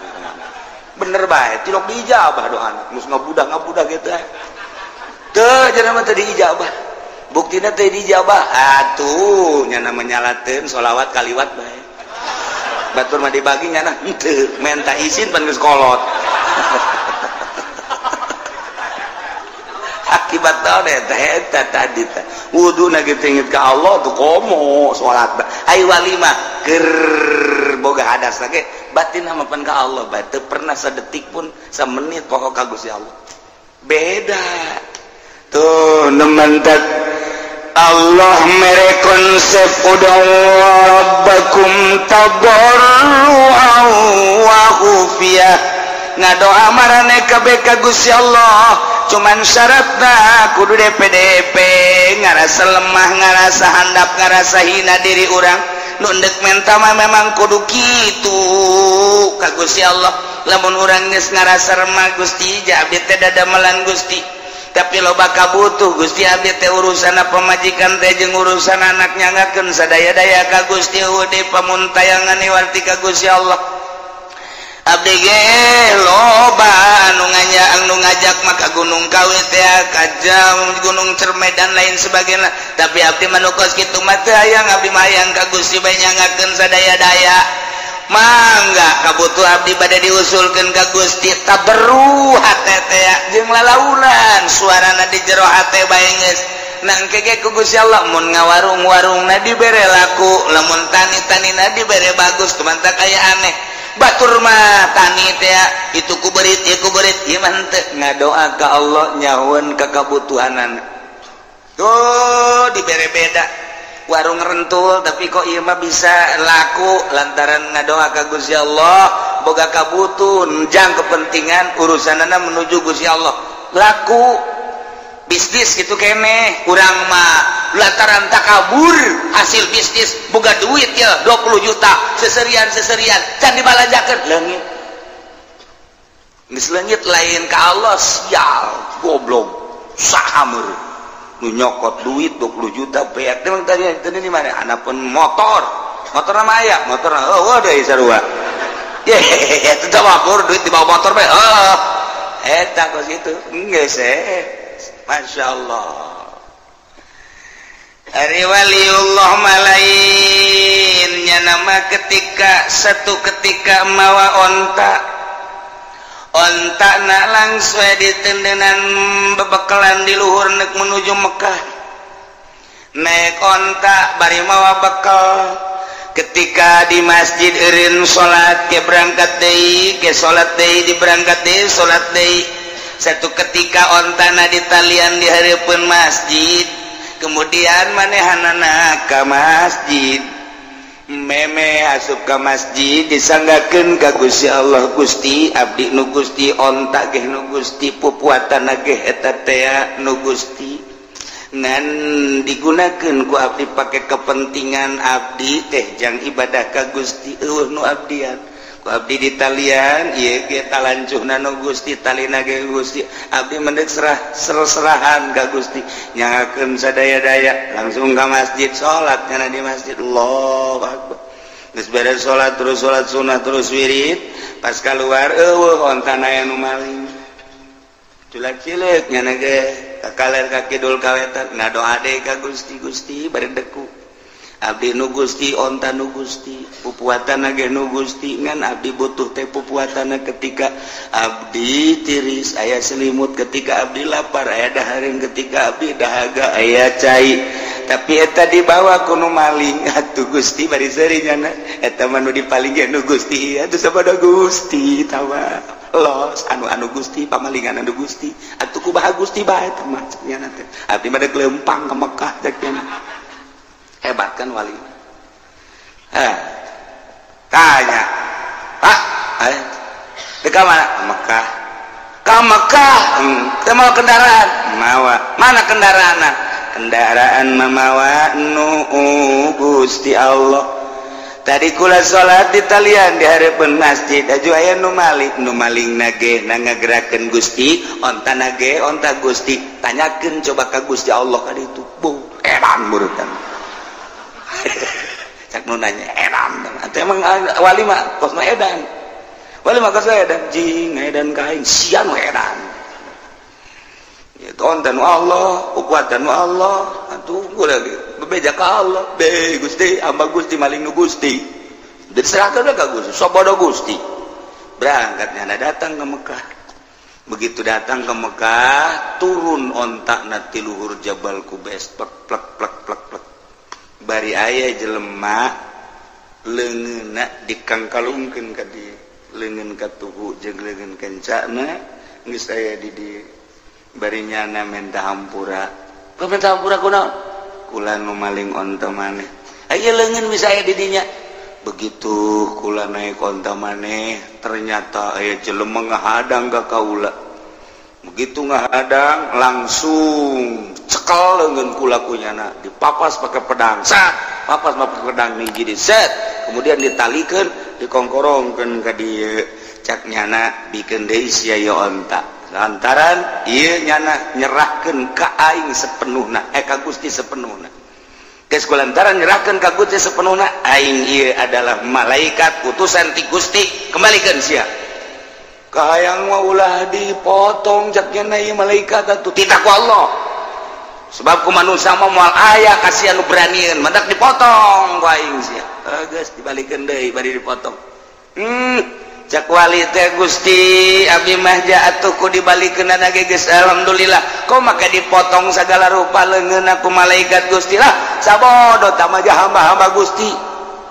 bener bae tilok diijabah doana. Geus ngabudah-ngabudah kitu. Teu cenah mah teu diijabah. Buktina teu diijabah. Atuh nya nyalateun sholawat kaliwat bae. Batur mah dibagi nyana henteu menta izin pan geus kolot. Akibat naon eta eta tadi teh wuduna ge teu inget ka Allah tuh komo salat ai walimah keur boga hadas ge batin mah pan ka Allah bae teu pernah sadetik pun samenit pokok ka Gusti Allah. Beda tuh nemantak Allah mere konsep ud'u rabbakum tadarruan wa khufiyah. Ngadoa marane kabeh ka Gusti Allah cuman syaratna kudu DPDP ngarasa lemah ngarasa handap ngarasa hina diri urang nu endek menta mah memang kudu kitu ka Gusti Allah. Lamun urang geus ngarasa remah Gusti ja abdi teh dadamelan Gusti tapi loba kabutuh Gusti abdi teh urusan pamajikan teh jeung urusan anak nyangakeun sadaya-daya ka Gusti eueuh pamuntayangan iwarti ka Gusti Allah. Abdi ge loba anu nganya anu ngajak maka Gunung Kawi teh ka Gunung Cerme dan lain sebagainya tapi abdi mah nu kos kitu mah teu hayang abdi mah hayang ka Gusti bae nyangakeun sadaya-daya. Mangga kabutuh abdi bade diusulkeun ka Gusti taberru hate teh jeung lalaunan suarana di jero hate bae geus nangke ge ku Gusti Allah mun ngawarung-warungna dibere laku lamun tani-tanina dibere bagus kumantak aya aneh batur mah tani teh itu ku berit ieu ku berit ieu mah henteu ngadoa ka Allah nyahueun ka kabutuhanana tuh dibere beda warung rentul tapi kok ieu mah bisa laku lantaran ngadoa ka Gusti Allah boga kabutuhan jang kepentingan urusanana menuju Gusti Allah laku bisnis gitu keneh urang mah lantaran takabur hasil bisnis boga duit ya 20 juta seserian-seserian can dibalanjakeun leungit geus leungit lain ka Allah sial goblok saha meureun nu nyokot duit 20 juta beak teh tadi tadi di mana anapun motor motor nama aya motor oh deui sarua ye eta mah duit dibawa motor bae heuh eta kos kitu geus Masya Allah. Ari waliullah malainnya nama ketika satu ketika mawa onta onta na langsung ditendenan bebekalan di luhur nek menuju Mekah naik onta bari mawa bekal ketika di masjid eureun salat ke berangkat deui ke salat deui di berangkat deui salat deui. Satu ketika ontana ditalian di hareupeun masjid kemudian manehanana ka masjid meme asup ka masjid disanggakeun ka Gusti Allah Gusti abdi nu Gusti onta geh nu Gusti pupuatana geh eta tea nu Gusti ngan digunakeun ku abdi pake kepentingan abdi teh jang ibadah ka Gusti eueuh nu abdian ku abdi ditalian ieu ge talancuhna nu Gusti talina ge Gusti abdi mendek serah serahan ka Gusti nyangakeun sadaya-daya langsung ka masjid salat kana di masjid Allahu akbar geus beres salat terus salat sunah terus wirid pas kaluar eueuh ontana aya nu maling culak-cileuk nyana ge ka kaler ka kidul ka wetan ngadoa deui ka Gusti Gusti bari deku abdi nu Gusti onta nu Gusti pupuatana ge nu Gusti ngan abdi butuh teh pupuatana ketika abdi tiris aya selimut ketika abdi lapar aya dahareun ketika abdi dahaga aya cai Tapi eta dibawa ku nu maling atuh Gusti bari seuri nyana eta mah nu dipaling ge nu Gusti atuh sabodo Gusti tawa los anu-anu Gusti pamalingan anu Gusti atuh kumaha Gusti bae teh mah nyana teh abdi mah deuk leumpang ka Mekah cek nyana. Hebat kan wali. Tanya, Pak, dek ka mana? Ka Mekah. Ka Mekah? Teu mawa kendaraan? Mawa. Mana kendaraanna? Kendaraan mamawa nu Gusti Allah. Tadi kula salat di talian di hareupeun masjid aju aya nu maling, nu maling nage na ngagerakeun Gusti, onta nage onta Gusti. Tanyakeun coba ka Gusti Allah ka ditu. Bu, edan murutan. Cak nu nanya edan. Atuh emang wali mah kos mah edan. Wali mah kos edan jing edan ka aing sia nu edan. Ya onta nu Allah, ukuatan nu Allah. Atuh gua lagi bebeja ka Allah, be Gusti, hamba Gusti maling nu Gusti. Diserahkeun ka Gusti, sabodo Gusti. Berangkatnya datang ke Mekah. Begitu datang ke Mekah, turun ontakna ti luhur Jabal Kubes, plek plek plek plek plek. Bari aya jelema leungeunna dikangkalungkeun ka dieu, leungeun ka tuhu jeung leungeun kencana geus aya di dieu. Bari nyana menta hampura. Menta hampura kunaon? Kula nu maling onta maneh. Aya leungeun bisa aya di dinya. Begitu kula naik onta maneh, ternyata aya jelema ngahadang ka kaula. Begitu ngahadang langsung cekel leungeun kula ku nyana, dipapas pakai pedang. Sat, papas pakai pedang hiji di set, kemudian ditalikeun, dikongkorongkeun ka dieu. Cak nyana bikeun deui sia ieu onta. Lantaran ieu nyana nyerahkeun ka aing sepenuhna, ka Gusti sepenuhna. Geus kulantaran nyerahkeun ka Gusti sepenuhna, aing ieu adalah malaikat utusan ti Gusti, kembalikeun sia. Kahayang mah ulah dipotong cak nyana ieu malaikat atuh titah ku Allah. Sebab ku manusia mah moal aya kasihan nu beranieun, mantak dipotong ku aing sia. Geus dibalikeun deui bari dipotong. Cak wali teh Gusti abdi mah atuh ku dibalikeunana ge geus alhamdulillah. Kok maka dipotong sagala rupa leungeunna ku malaikat Gusti lah. Sabodo tah mah hamba-hamba Gusti.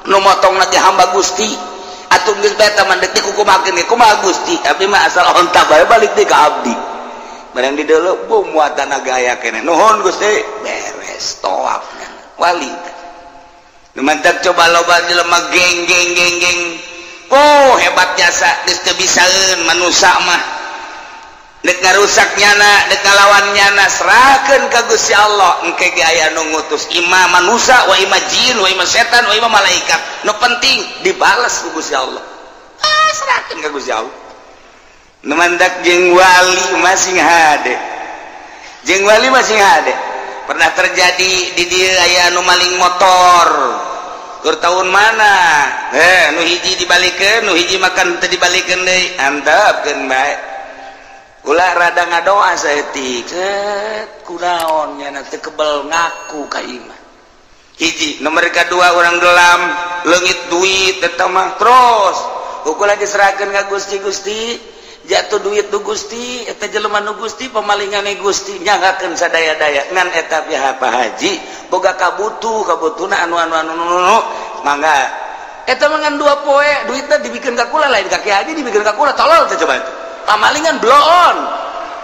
Nu motongna ge hamba Gusti. Atuh geus bae tah mah deuk dikukumakeun ge kumaha Gusti? Abdi mah asal onta bae balik deui ka abdi. Barang di deuleu bu muatan aya keneh. Nuhun Gusti, beres tawaf wali. Nu mantak coba loba jelema geng geng geng geng. Oh hebat jasa geus teu bisaeun manusa mah. Dek ngarusak nyana, dek ngalawan nyana, serahkeun ka Gusti Allah. Engke ge aya nu ngutus ima manusa wa ima jin wa ima setan wa ima malaikat. Nu penting dibales ku Gusti Allah. Ah serahkeun ka Gusti Allah. Nu mantak jeung wali masing hade. Jeung wali masing hade. Pernah terjadi di dieu aya nu maling motor. Keur tahun mana? Nu hiji dibalikeun, nu hiji makan teu dibalikeun deui. Antepkeun bae. Ulah rada ngadoa saeutik. Set kunaon nyana teu kebel ngaku ka imah. Hiji, nomor kadua urang gelam, leungit duit eta mah terus. Ukur diserahkeun ka Gusti, Gusti jatuh duit nu Gusti, eta jelema nu Gusti, pemalingane Gusti, nyanggakeun sadaya-daya ngan eta pihak Pak Haji boga kabutuh, kabutuhna anu anu anu anu mangga eta mah ngan 2 poe duitna dibikeun ka kula lain ka Ki Haji dibikeun ka kula tolol teh coba itu pamalingan bloon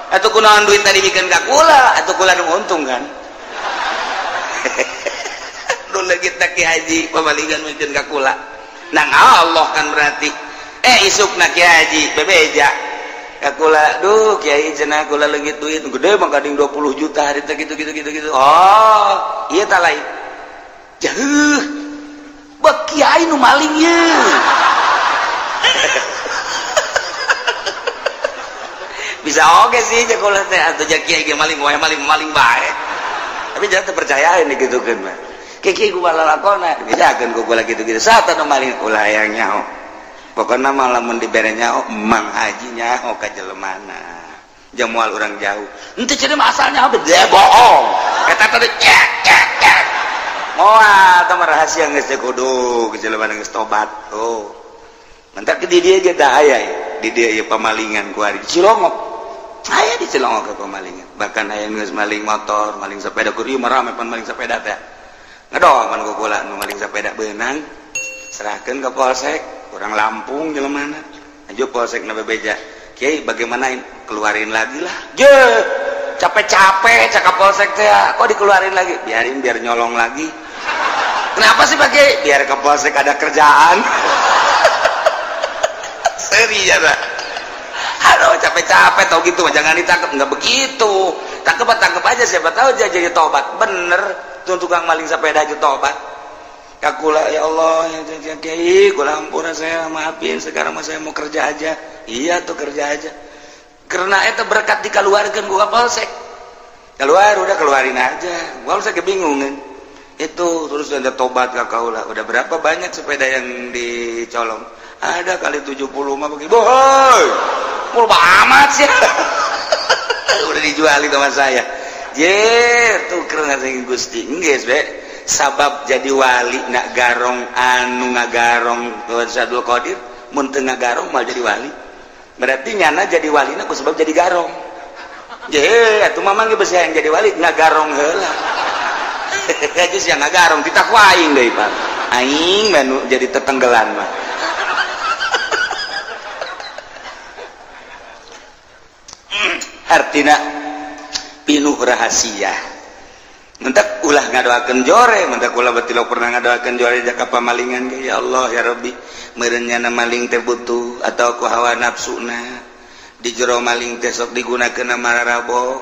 atuh kunaon duitna dibikeun ka kula atuh kula nu untung kan nu leungitna Ki Haji pamalingan mikeun ka kula nang Allah kan berarti isukna Ki Haji bebeja kula duh kiai cenah kula leungit duit gede mah kading 20 juta hari teh gitu gitu gitu gitu. Oh, ieu tah lain. Jauh. Bek kiai nu maling ieu. Bisa oge sih jeung kula teh atuh ja kiai ge maling wae maling-maling bae. Tapi jangan terpercayain digitukeun mah. Kiai ku lalakona dibejakeun ku kula gitu-gitu. Saat anu maling ulah hayang nyaho. Pokoknya malah mun dibere nyaho Mang Haji nyaho ka jelemana. Jamual urang jauh. Henteu cenah mah asalnya heuh bohong. Eta teh cek cek cek. Moal tah mah rahasia geus teh kudu jelemana geus tobat. Oh. Mantak di dieu ge tah aya di dieu ieu pamalingan ku ari Cilongok. Aya di Cilongok ke pemalingan. Bahkan aya geus maling motor, maling sepeda kur ieu mah rame pan maling sepeda teh. Ngedol pan kukula nu maling sepeda beunang. Serahkeun ke polsek, urang Lampung jelemana. Aju polsek na bebeja. Kiai bagaimana keluarin lagi lah. Je, capek-capek cakap polsek teh, kok dikeluarin lagi? Biarin biar nyolong lagi. Kenapa sih Pak Kiai? Biar ke polsek ada kerjaan. Seri ya, Pak. Aduh capek-capek tau gitu, jangan ditangkap, nggak begitu. Tangkep aja, siapa tahu dia jadi tobat. Bener, tuh tukang maling sepeda aja tobat. Kakula ya Allah, ya Kiai, kula ampun saya maafin, sekarang mah saya mau kerja aja. Iya tuh kerja aja. Karena itu berkat dikeluarkan gua polsek. Keluar udah keluarin aja. Gua polsek kebingungan. Itu terus ada tobat ka kaula. Udah berapa banyak sepeda yang dicolong? Ada kali 70 mah begitu. Bohoi. Mul amat sih. Udah dijualin sama saya. Jer, tuker ngasih Gusti. Geus be. Sabab jadi wali nak garong anu ngagarong Abdul Qadir, mun teu ngagarong mal jadi wali. Berarti nyana jadi walina ku sebab jadi garong. Je, atuh mamang ge besi yang jadi wali ngagarong heula. Aja sia ngagarong titah ku aing deui, Pak. Aing mah jadi tetenggelan mah. Artina pinuh rahasia. Mentak ulah ngadoakeun jore, mentak ulah batilok pernah ngadoakeun jore jaka pamalingan ge ya Allah ya Rabbi, meureun nyana maling teh butuh atau ku hawa nafsuna. Di jero maling teh sok digunakeun mararabo.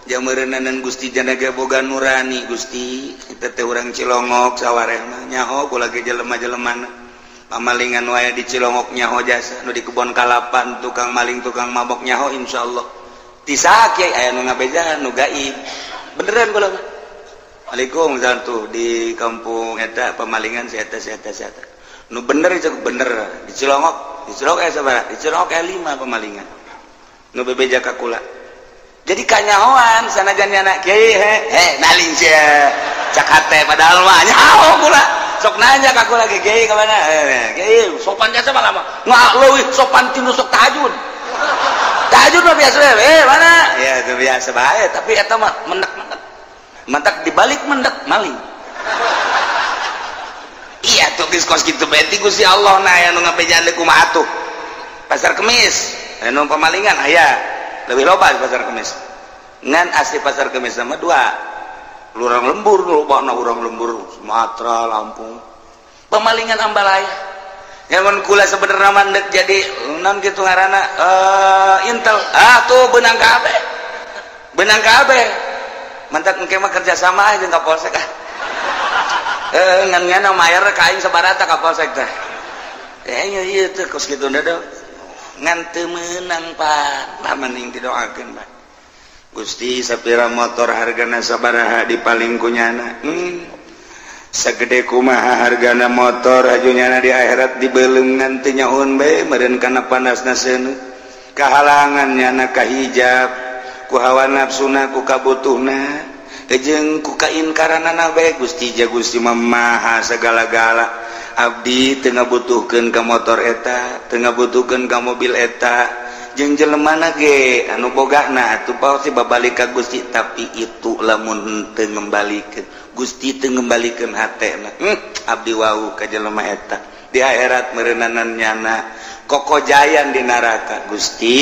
Ja meureunanan Gusti jana ge boga nurani Gusti, eta teh urang Cilongok sawareh mah nyaho kula ge jelema-jelemana. Pamalingan wae di Cilongok nyaho jasa, nu di kebon kalapan tukang maling tukang mabok nyaho insyaallah. Tisa kiai aya nu ngabejaan nu gaib. Beneran kula mah. Waalaikumsalam tuh di kampung eta pemalingan si eta si eta si eta. Nu bener itu bener di Cilongok aya sabaraha? Di Cilongok aya 5 pemalingan. Nu bebeja ka kula. Jadi kanyahoan sanajan nyana kiai he maling sia. Cak hate padahal mah nyaho kula. Sok nanya ka kula ge kiai ka mana? Kiai sopan jasa malah mah. Nggak leuwih sopan tinu sok tahajud. Tahajud mah biasa mana? Ya itu biasa bae, tapi eta mah mendak-mendak. Mendak dibalik mendak maling. Iya tuh geus kos kitu bae ti Gusti Allah na aya nu ngabejaan deui kumaha atuh. Pasar Kemis, anu pemalingan aya. Lebih loba di Pasar Kemis. Ngan asli Pasar Kemis sama dua. Urang lembur lobana urang lembur Sumatera, Lampung. Pemalingan ambalaya. Nyamun kula sebenarnya mandek jadi non kitu ngaranna intel. Ah tuh benang kabeh. Benang kabeh. Mantak engke mah kerja sama jeung ka polsek ah. Ngan ngana mayar ka aing sabarata ka polsek teh. Ieu teh kos kitu da ngan teu meunang Pak. Lah mending didoakeun Pak. Gusti sapira motor hargana sabaraha dipaling ku nyana. Sagede kumaha hargana motor aju nyana di akhirat dibeuleum ngan teu nyaun bae meureun kana panasna seuneu. Kahalangan nyana ka hijab, ku hawa nafsuna, ku kabutuhna, jeung ku kainkaranana bae Gusti ja Gusti mah maha sagala-gala. Abdi teu ngabutuhkeun ka motor eta, teu ngabutuhkeun ka mobil eta, jeung jelemana ge anu bogana atuh pasti babalik ka Gusti, tapi itu lamun teu ngembalikeun Gusti teu ngembalikeun hatena. Abdi wau ka jelema eta di akhirat meureunana nyana kokojayan di neraka. Gusti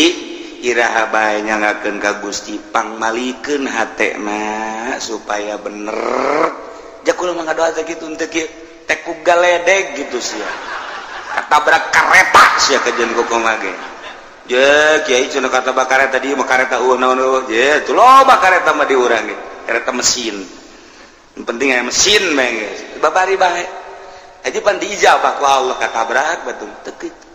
iraha bae nyangakeun ka Gusti pangmalikeun hatena supaya bener. Ja kula mah ngadoa teh kitu teu kieu teh ku galedeg gitu sia. Katabrak kareta sia kajeun kumaha ge. Je kiai cenah kata bakareta dieu mah kareta eueuh naon eueuh. Je tuh loba kareta mah di urang ge. Kareta mesin. Yang penting aya mesin bae geus. Babari bae. Aja pan diijabah ku Allah katabrak batung teu kitu.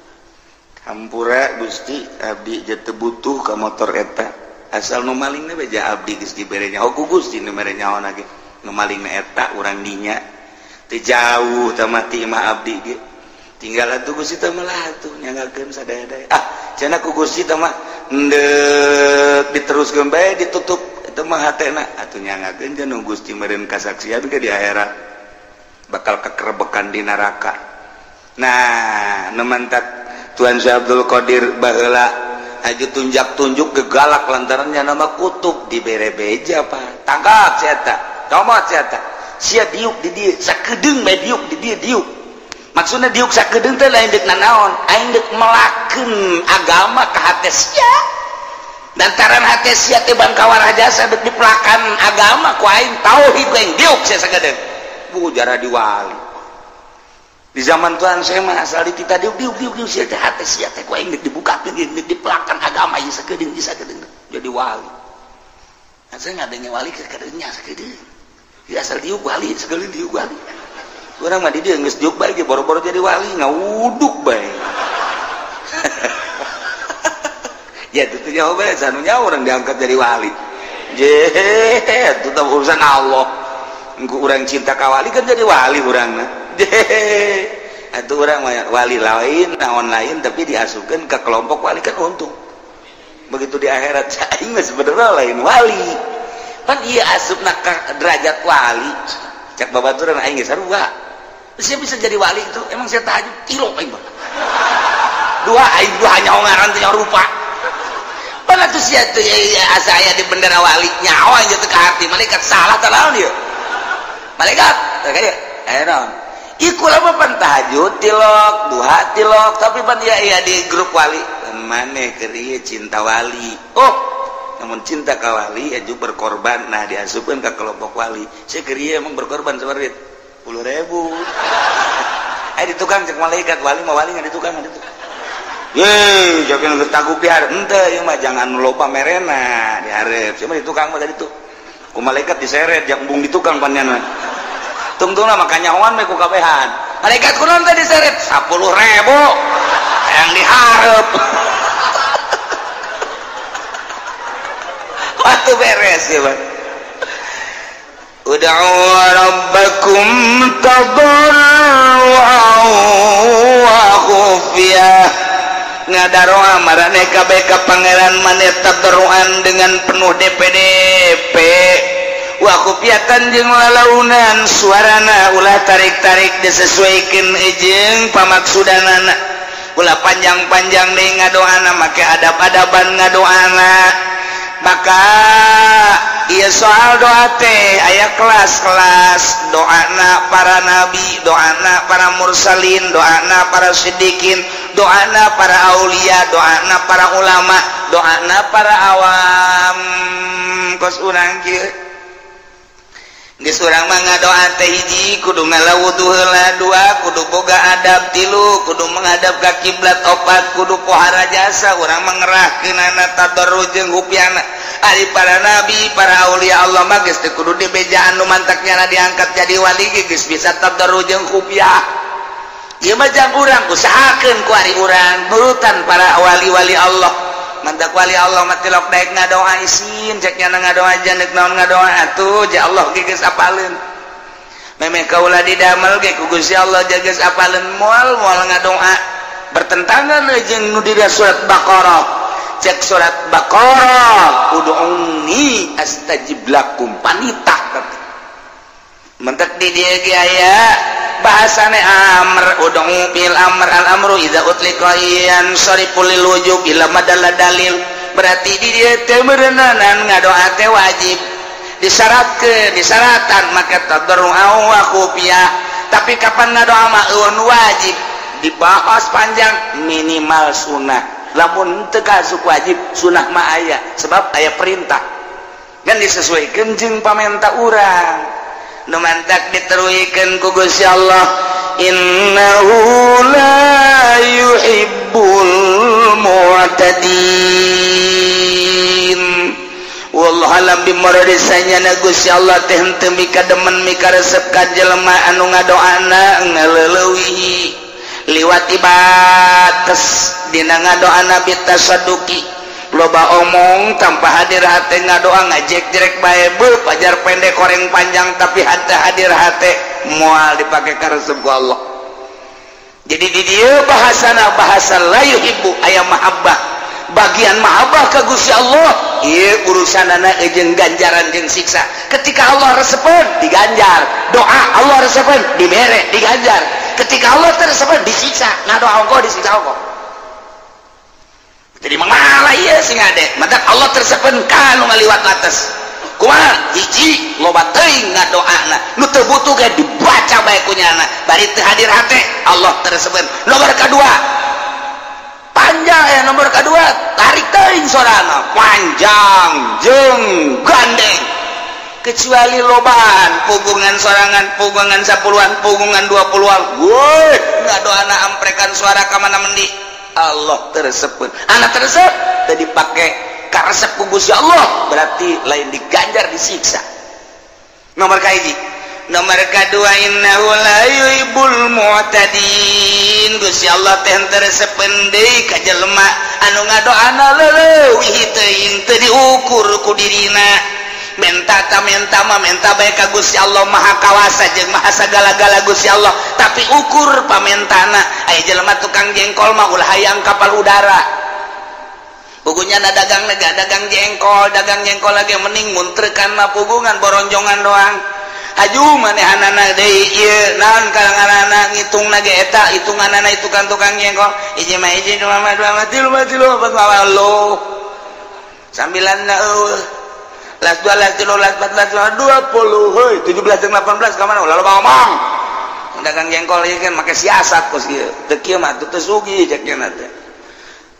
Hampura Gusti abdi je teu butuh ka motor eta. Asal nu malingna bae ja abdi geus dibere nyaho ku Gusti nu mere nyaho ge. Nu malingna eta urang dinya. Teu jauh teh mati mah abdi ge. Tinggal atuh Gusti teh mah atuh nyangakeun sadaya-daya. Ah, cenah ku Gusti teh mah endek diteruskeun bae ditutup eta mah hatena atuh nyangakeun cenah Gusti meureun kasaksian ke di akhirat bakal kekerebekan di neraka. Nah, nu mantak Tuan Syekh Abdul Qadir baheula Aju tunjak-tunjuk gegalak lantarannya nama kutub dibere beja pak. Tangkap si eta, comot si eta. Sia diuk di dieu, sakedeung bae diuk di dieu diuk. Maksudna diuk sakedeung teh lain deuk nanaon, aing deuk melakeun agama ka hate sia. Lantaran hate sia teh bangkawar jasa deuk dipelakan agama ku aing tauhid ku aing diuk sia sakedeung. Bu jara diwali. Di zaman Tuhan saya mah asal di kita diuk diuk diuk diuk sia teh hate sia teh ku aing deuk dibukakeun deuk dipelakan agama ieu sakedeung ieu sakedeung jadi wali. Nah, saya ngadengnya wali ke kadeungnya sakedeung. Ya asal diuk wali segala diuk wali. Urang mah di dieu geus diuk bae ge boro-boro jadi wali ngawuduk bae. Ya itu nyaho bae sanunya urang diangkat jadi wali. Je itu tah urusan Allah. Engku urang cinta ka wali kan jadi wali urangna. Atuh urang wali lain naon lain tapi diasupkeun ke kelompok wali kan untung. Begitu di akhirat aing mah sebenarnya lain wali. Pan ieu asupna ka derajat wali. Cek babaturan aing geus sarua. Saya bisa jadi wali itu emang saya tahajud tilok aing mah. Dua aing dua nyaho ngaran teh nyaho rupa. Pan atuh sia teh asa aya di bendera wali nyaho aing teh ka hati malaikat salah tah naon ieu. Malaikat teh kaya aya naon. Iku lama pan tahajud tilok, duha tilok, tapi pan ieu aya di grup wali. Maneh keur ieu cinta wali. Oh, namun cinta ka wali aju berkorban. Nah diasupkeun ka kelompok wali. Saya keur ieu emang berkorban sabaraha duit? 10.000. Di tukang cek malaikat wali mah wali nggak di tukang, nggak di tukang. Ye, jangan tanggup diharep. Henteu ieu mah jangan loba merena diharep. Sia mah di tukang mah tadi tuh. Ku malaikat diseret jang embung di tukang panjana. Tungtungna mah kanyahoan we ku kabehan. Malaikat kunaon teh diseret? 10.000. Yang diharep. Waktu beres ya bang. Ud'u rabbakum tadarru'an wa khufyah. Ngadaroa marane kabeh ka pangeran maneh tadarruan dengan penuh DPDP. Wa khufyatan jeung lalaunan suarana ulah tarik-tarik disesuaikeun jeung pamaksudanana. Ulah panjang-panjang deui ngadoana make adab-adaban ngadoana. Maka ieu soal doa teh aya kelas-kelas doana para nabi, doana para mursalin, doana para siddiqin, doana para aulia, doana para ulama, doana para awam. Kos urang kieu geus urang mah ngadoa teh hiji kudu ngala wudu heula, dua kudu boga adab, tilu kudu menghadap ka kiblat, opat kudu pohara jasa urang mah ngerahkeunana tadarru jeung hupiana. Ari para nabi, para aulia Allah mah geus teu kudu dibejaan nu mantak nyana diangkat jadi wali ge geus bisa tadarru jeung hupiah. Ieu mah jang urang usahakeun ku ari urang nurutan para wali-wali Allah. Mantak wali Allah mah tilok daek ngadoa isin cek nyana ngadoa janek naon ngadoa atuh ja Allah ge geus apaleun. Memeh kaula didamel ge ku Gusti Allah ja geus apaleun moal moal ngadoa bertentangan jeung nu di surat Baqarah. Cek surat Baqarah ud'uni astajib lakum panitah. Mentek di dieu ge aya bahasane amr ud'u bil amr al amru idza utliqa yansarifu lil wujub ila madalla dalil. Berarti di dieu teh meureunanan ngadoa teh wajib disyaratkeun disaratan make tadarru'a wa khufiyah. Tapi kapan ngadoa mah eueun wajib dibahas panjang minimal sunah. Lamun teu kasuk wajib sunah mah aya sebab aya perintah kan disesuaikeun jeung pamenta urang. Nu mantak diteruikeun ku Gusti Allah innahu la yuhibbul mu'tadin. Wallahu alam bimuradi sanyana Gusti Allah teh henteu mika demen mika resep ka jelema anu ngadoana ngaleuleui liwat bates dina ngadoana bitasadduqi. Loba omong tanpa hadir hate ngadoa ngajek-jerek bae beuh pajar pendek koreng panjang tapi hate hadir hate moal dipake karesep ku Allah. Jadi di dieu bahasana bahasa la yuhibbu aya mahabbah. Bagian mahabbah ka Gusti Allah ieu urusanana jeung ganjaran jeung siksa. Ketika Allah resepeun diganjar, doa Allah resepeun dibere diganjar. Ketika Allah teu resepeun disiksa, ngadoa ongkoh disiksa ongkoh. Jadi malah ieu sing ade matak Allah tersepen ka nu ngaliwat atas kumaha hiji loba teuing ngadoana nu teu butuh ge dibaca bae ku nyana bari teu hadir hate Allah tersepen. Nomor kadua panjang ya, nomor kadua tarik teuing sorana panjang jeung gandeng kecuali lobaan pugungan sorangan pugungan 10-an pugungan 20-an woi ngadoana amprekan suara ka mana mendi Allah tersebut anak tersebut tadi pakai karesep ku Gusti Allah berarti lain diganjar disiksa. Nomor kahiji. Nomor kadua innahu la yuhibbul mu'tadin. Gusti Allah teh teresepeun deui ka jelema anu ngadoana leuwih teuing teu diukur ku dirina. Menta ta menta mah menta bae ka Gusti Allah Maha Kawasa jeung Maha sagala-gala Gusti Allah, tapi ukur pamentana. Aya jelema tukang jengkol mah ulah hayang kapal udara. Pugunya na dagang nega dagang jengkol lagi mending muntrekan mah pugungan boronjongan doang. Haju manehanana deui ieu naon kalanganana ngitungna ge eta hitunganana itu kan tukang jengkol. Hiji mah hiji dua mah dua mah tilu mah tilu opat mah walu. Sambilan na eueuh. Las 2, las 3, las 4, las 5, 20, heuy, 17 jeung 18 ka mana? Ulah loba ngomong. Dagang jengkol ieu kan make siasat kos ieu. Teu kieu mah teu sugih cek nya teh.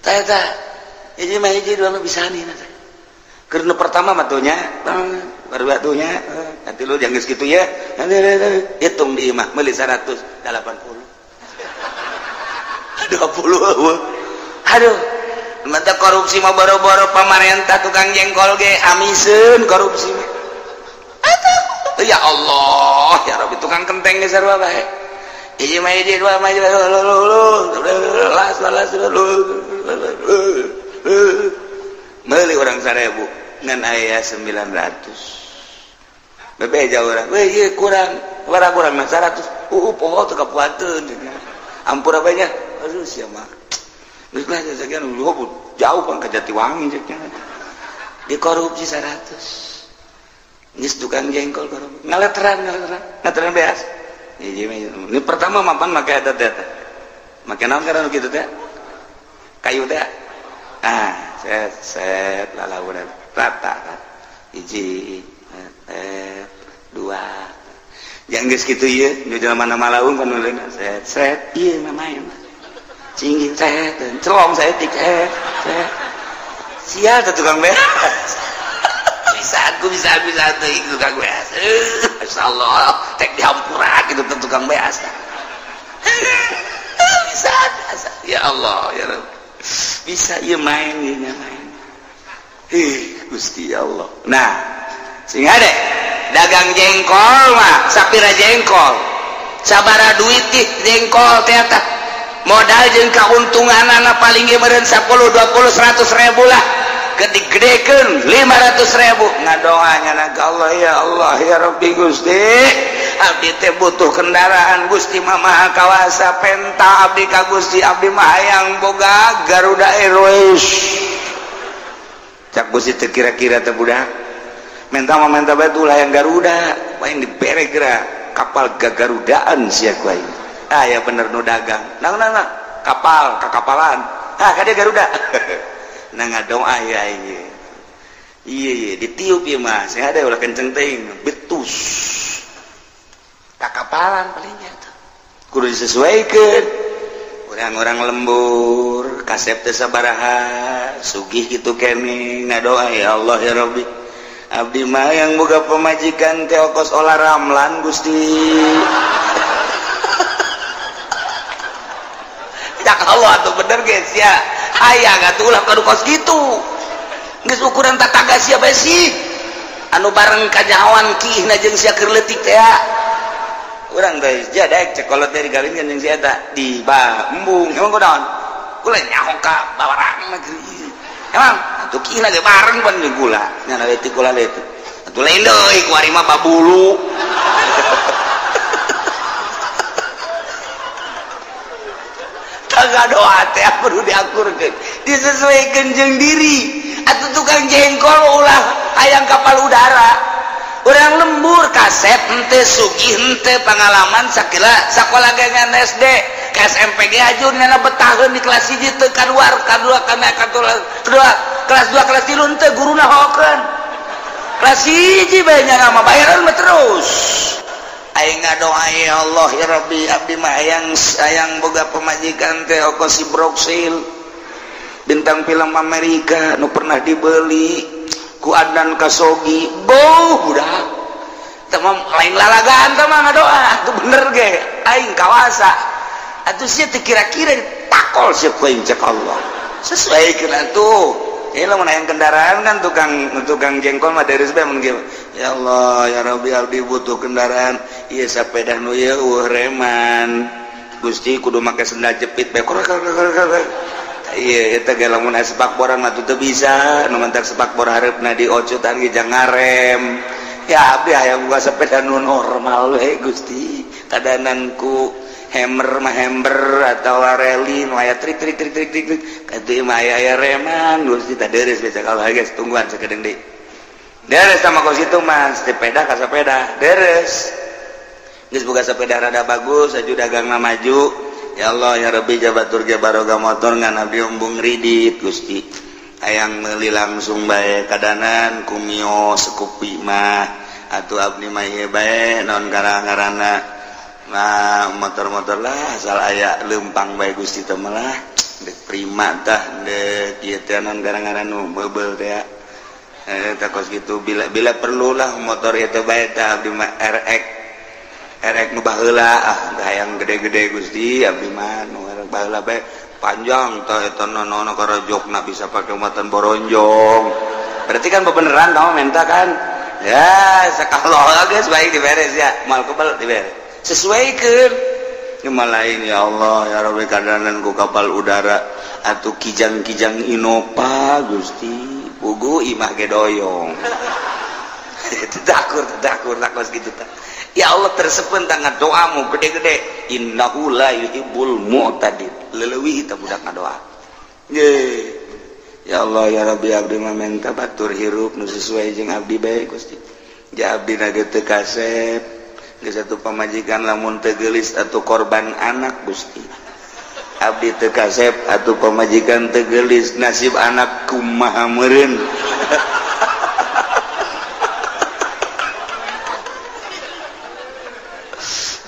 Tah eta hiji mah hiji dua mah bisa nih teh. Keur nu pertama mah tuh nya, baru atuh nya, nanti lu jangan geus kitu ya. Hitung di imah meuli 180. 20 eueuh. Aduh. Mata korupsi mah boro-boro pamarentah tukang jengkol ge amiseun korupsi mah. Atuh ya Allah ya Rabbi tukang kenteng ge sarua bae. Hiji mah hiji dua mah las las meuli urang 1000 ngan aya 900. Bebeja urang, weh ieu kurang, warah kurang mah 100. Poho teu kapuateun. Ampura bae nya. Aduh sia mah. Geus lah sekian jauh bang ke Jatiwangi ceknya. Dikorupsi 100. Geus tukang jengkol korupsi. Ngaleteran beas. Ini pertama mapan make eta teh. Make naon karena kitu teh? Kayu teh. Ah, set set lalaunan rata kan. Hiji, dua. Yang geus kitu ieu, nu jelema malaung kan nuleuna set set ieu mah main. Cinggin set, celong saya tik set, set. Sial tuh tukang beas. Bisa aku bisa tuh tukang beas. Masyaallah, tek dihampura gitu tuh tukang beas. Bisa, bisa. Ya Allah, ya Rabb. Bisa ieu main ieu main. Ih, Gusti Allah. Nah, sing ade dagang jengkol mah sapira jengkol. Sabara duit ih jengkol teh eta. Modal jeung kauntunganana paling ge meureun 10, 20, 100 ribu lah. Gede-gedekeun 500 ribu. Ngadoa nya ka Allah ya Allah ya Rabbi Gusti. Abdi teh butuh kendaraan Gusti mah Maha Kawasa penta abdi ka Gusti abdi mah hayang boga Garuda Airways. Cak Gusti teh kira-kira teh budak. Menta mah menta bae ulah hayang Garuda, paling dibere geura kapal gagarudaan sia ku aing. Ah ya bener nu dagang. Nang nang kapal kakapalan. Ah ka dia Garuda. Nah ngadoa ya ieu. Iya iya ditiup ieu mah. Sing ada ulah kenceng teuing betus. Kakapalan palingnya tuh. Kudu disesuaikeun. Orang-orang lembur, kasep teh sabaraha, sugih kitu keneh ngadoa ya Allah ya Rabbi. Abdi mah yang boga pamajikan teh kos olah ramlan Gusti. Allah tuh bener guys ya hayang atuh ulah kadu kos kitu geus ukuran tataga sia bae sih anu bareng kanyahoan kiihna jeung sia keur leutik teh urang teh jadaek cek kolot dari gawinkeun jeung si eta di embung emang kunaon kula nyaho ka bawarang negeri emang atuh kiihna ge bareng pan jeung kula nya leutik kula leutik atuh lain deui ku ari mah babulu. Tangga doa teh perlu diakurkeun, disesuaikan jeung diri. Atuh tukang jengkol ulah hayang kapal udara. Urang lembur kasep henteu sugih henteu pengalaman sakila sakola ge ngan SD ke SMP ge aju nana betaheun di kelas 1 teu kaluar kadua kana kadua kelas 2 kelas 3 henteu guruna hokeun. Kelas 1 bae nya mah bayaran mah terus. Aing ngadoa ya Allah ya Rabbi abdi mah hayang boga pamajikan teh oko si Broksil bintang film Amerika nu pernah dibeli ku Adnan Khashoggi boh budak teh mah lain lalagaan teh mah ngadoa atuh bener ge aing kawasa atuh sia teh kira-kira takol sia ku aing cek Allah sesuaikeun atuh. Ini lamun hayang kendaraan kan tukang jengkol mah deres bae mun ge ya Allah ya Rabbi abdi butuh kendaraan ieu sapeda nu ieu eueuh reman Gusti kudu make sendal jepit bae iya eta ge lamun aya sepakboran mah teu bisa nu mantak sepakbor hareupna diocutan ge jang ngarem ya abdi hayang boga sepeda nu normal we Gusti kadanan ku hammer mah hammer atawa reli nu aya trik trik trik trik trik katuh mah aya reman Gusti tah deres bae kalau geus tungguan sakedeung deui deres sama kos itu mah sepeda ka sepeda deres geus boga sepeda rada bagus aju dagangna maju ya Allah ya Rabbi jabatur ge baroga motor ngan abdi embung ridit Gusti hayang meuli langsung bae kadanan ku Mio Scoopy mah atuh abdi mah ieu bae naon ngaranna nah motor-motor lah asal aya leumpang bae Gusti teh mah lah deuk prima tah deuk ieu teh naon ngaranna nu beubeul teh tah kos kitu bila perlulah motor ieu teh bae tah abdi mah RX RX nu baheula ah hayang gede-gede Gusti abdi mah nu baheula bae panjang tah eta nono karajokna bisa pake muatan boronjong berarti kan bebeneran kamu minta kan ya sakalo geus baik diberes ya mal kebel diberes sesuaikeun cuma lain ya Allah ya Rabbi kadanan ku kapal udara atuh kijang-kijang Innova Gusti pugu imah ge doyong takur takur takos kitu tah ya Allah tersepen tangan doamu gede-gede innahu la yuhibbul mu'tadin leleuwih teh budak ngadoa ye ya Allah ya Rabbi abdi mah menta batur hirup nu sesuai jeung abdi bae Gusti ja abdi na ge teu kasep geus satu pamajikan lamun teu geulis atuh korban anak Gusti abdi teu kasep atuh pamajikan teu geulis nasib anak kumaha meureun.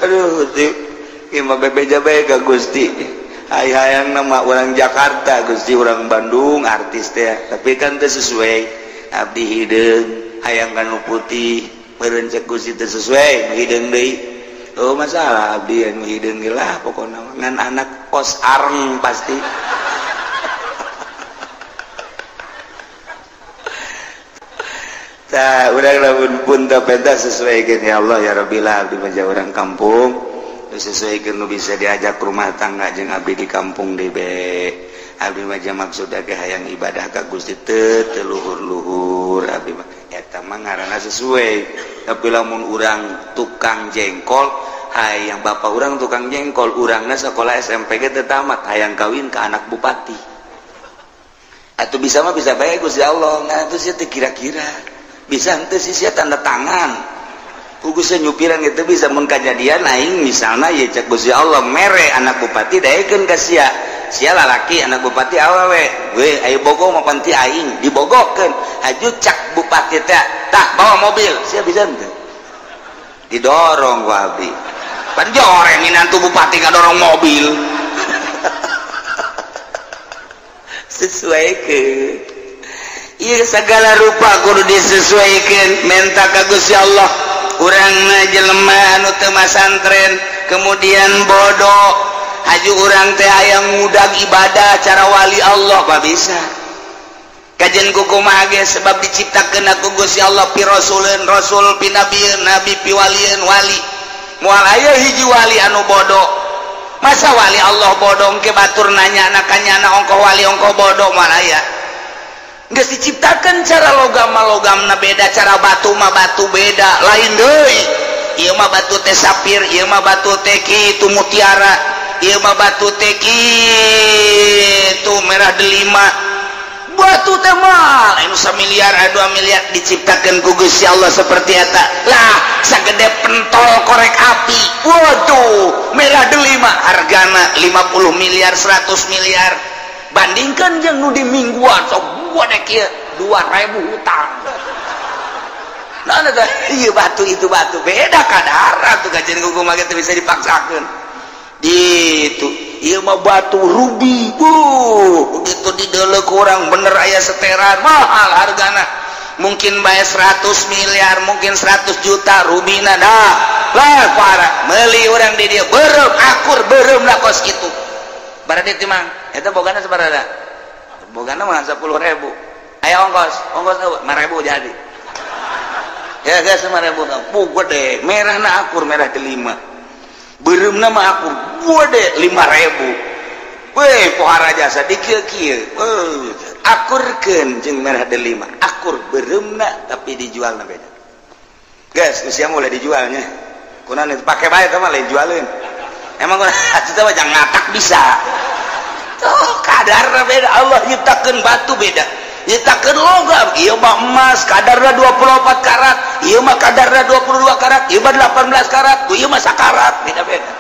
Aduh Gusti ieu mah bebeja bae ka Gusti hayang nama orang Jakarta Gusti orang Bandung artis teh tapi kan teu sesuai abdi hideung hayang kanu putih meureun cek Gusti teu sesuai hideung deui oh masalah abdi anu hideung ge lah pokona ngan anak kos areng pasti. Tah urang lamun pun teu penta sesuaikeun ya Allah ya Rabbi lah abdi mah urang kampung sesuaikeun nu bisa diajak rumah tangga jeung abdi di kampung deui be abdi mah maksud ge hayang ibadah ka Gusti teu teu luhur-luhur abdi mah eta mah ngaranna sesuai tapi lamun urang tukang jengkol hayang bapak urang tukang jengkol urangna sekolah SMP ge teu tamat hayang kawin ka anak bupati atuh bisa mah bisa bae Gusti Allah nah atuh sia teu kira-kira bisa henteu sih sia tanda tangan ku sia nyupiran gitu bisa mun kajadian aing misalna ye cek Gusti Allah mere anak bupati daekeun ka sia sia lalaki anak bupati awewe we ayo bogo mah panti aing dibogokeun haju cak bupati teh tah bawa mobil sia bisa henteu didorong ku abdi pan joreng minantu bupati ngadorong mobil. Sesuaikeun ieu segala rupa kudu disesuaikan menta ka Gusti Allah urangna jelema anu teu masantren kemudian bodoh haju urang teh hayang ngudag ibadah cara wali Allah mah bisa kajen kumaha ge sebab diciptakeun ku Gusti Allah pi rasuleun rasul pi nabieun nabi pi walieun wali moal aya hiji wali anu bodoh masa wali Allah bodoh engke batur nanya nakanyana ongkoh wali ongkoh bodoh moal aya. Geus diciptakan cara logam mah logamna beda, cara batu mah batu beda, lain deui. Ieu mah batu teh sapir, ieu mah batu teh kitu mutiara, ieu mah batu teh kitu merah delima. Batu teh mah anu samiliar 2 miliar diciptakeun ku Gusti Allah seperti eta. Lah sagede pentol korek api. Waduh, merah delima hargana 50 miliar 100 miliar. Bandingkan jeung nu di mingguan sok gede kieu 2000 hutang. Nah, iya batu itu batu beda kadar tuh kajian hukum mah teu bisa dipaksakeun. Gitu. Ieu mah batu rubi. Begitu dideuleu kurang bener aya seteran mahal hargana. Mungkin bae 100 miliar, mungkin 100 juta rubina dah. Lah parah meuli urang di dieu beureum akur beureum lah kos kitu. Baradi teh mang, eta bogana sabaraha? Bogana mah 10.000. Aya ongkos, ongkos 5.000 jadi. Ya guys 5.000. Bu gede, merahna akur merah delima. Beureumna mah akur gede 5.000. Weh pohara jasa di kieu-kieu. Akurkeun jeung merah delima. Akur beureumna tapi dijualna beda. Guys, usia mulai dijualnya. Kunaon itu pake bae teh mah lain jualeun. Emang kunaon atuh mah jangan ngatak bisa. Tuh kadarna beda, Allah nyiptakeun batu beda. Nyiptakeun logam, ieu mah emas kadarna 24 karat, ieu mah kadarna 22 karat, ieu mah 18 karat, ieu mah sakarat, beda-beda.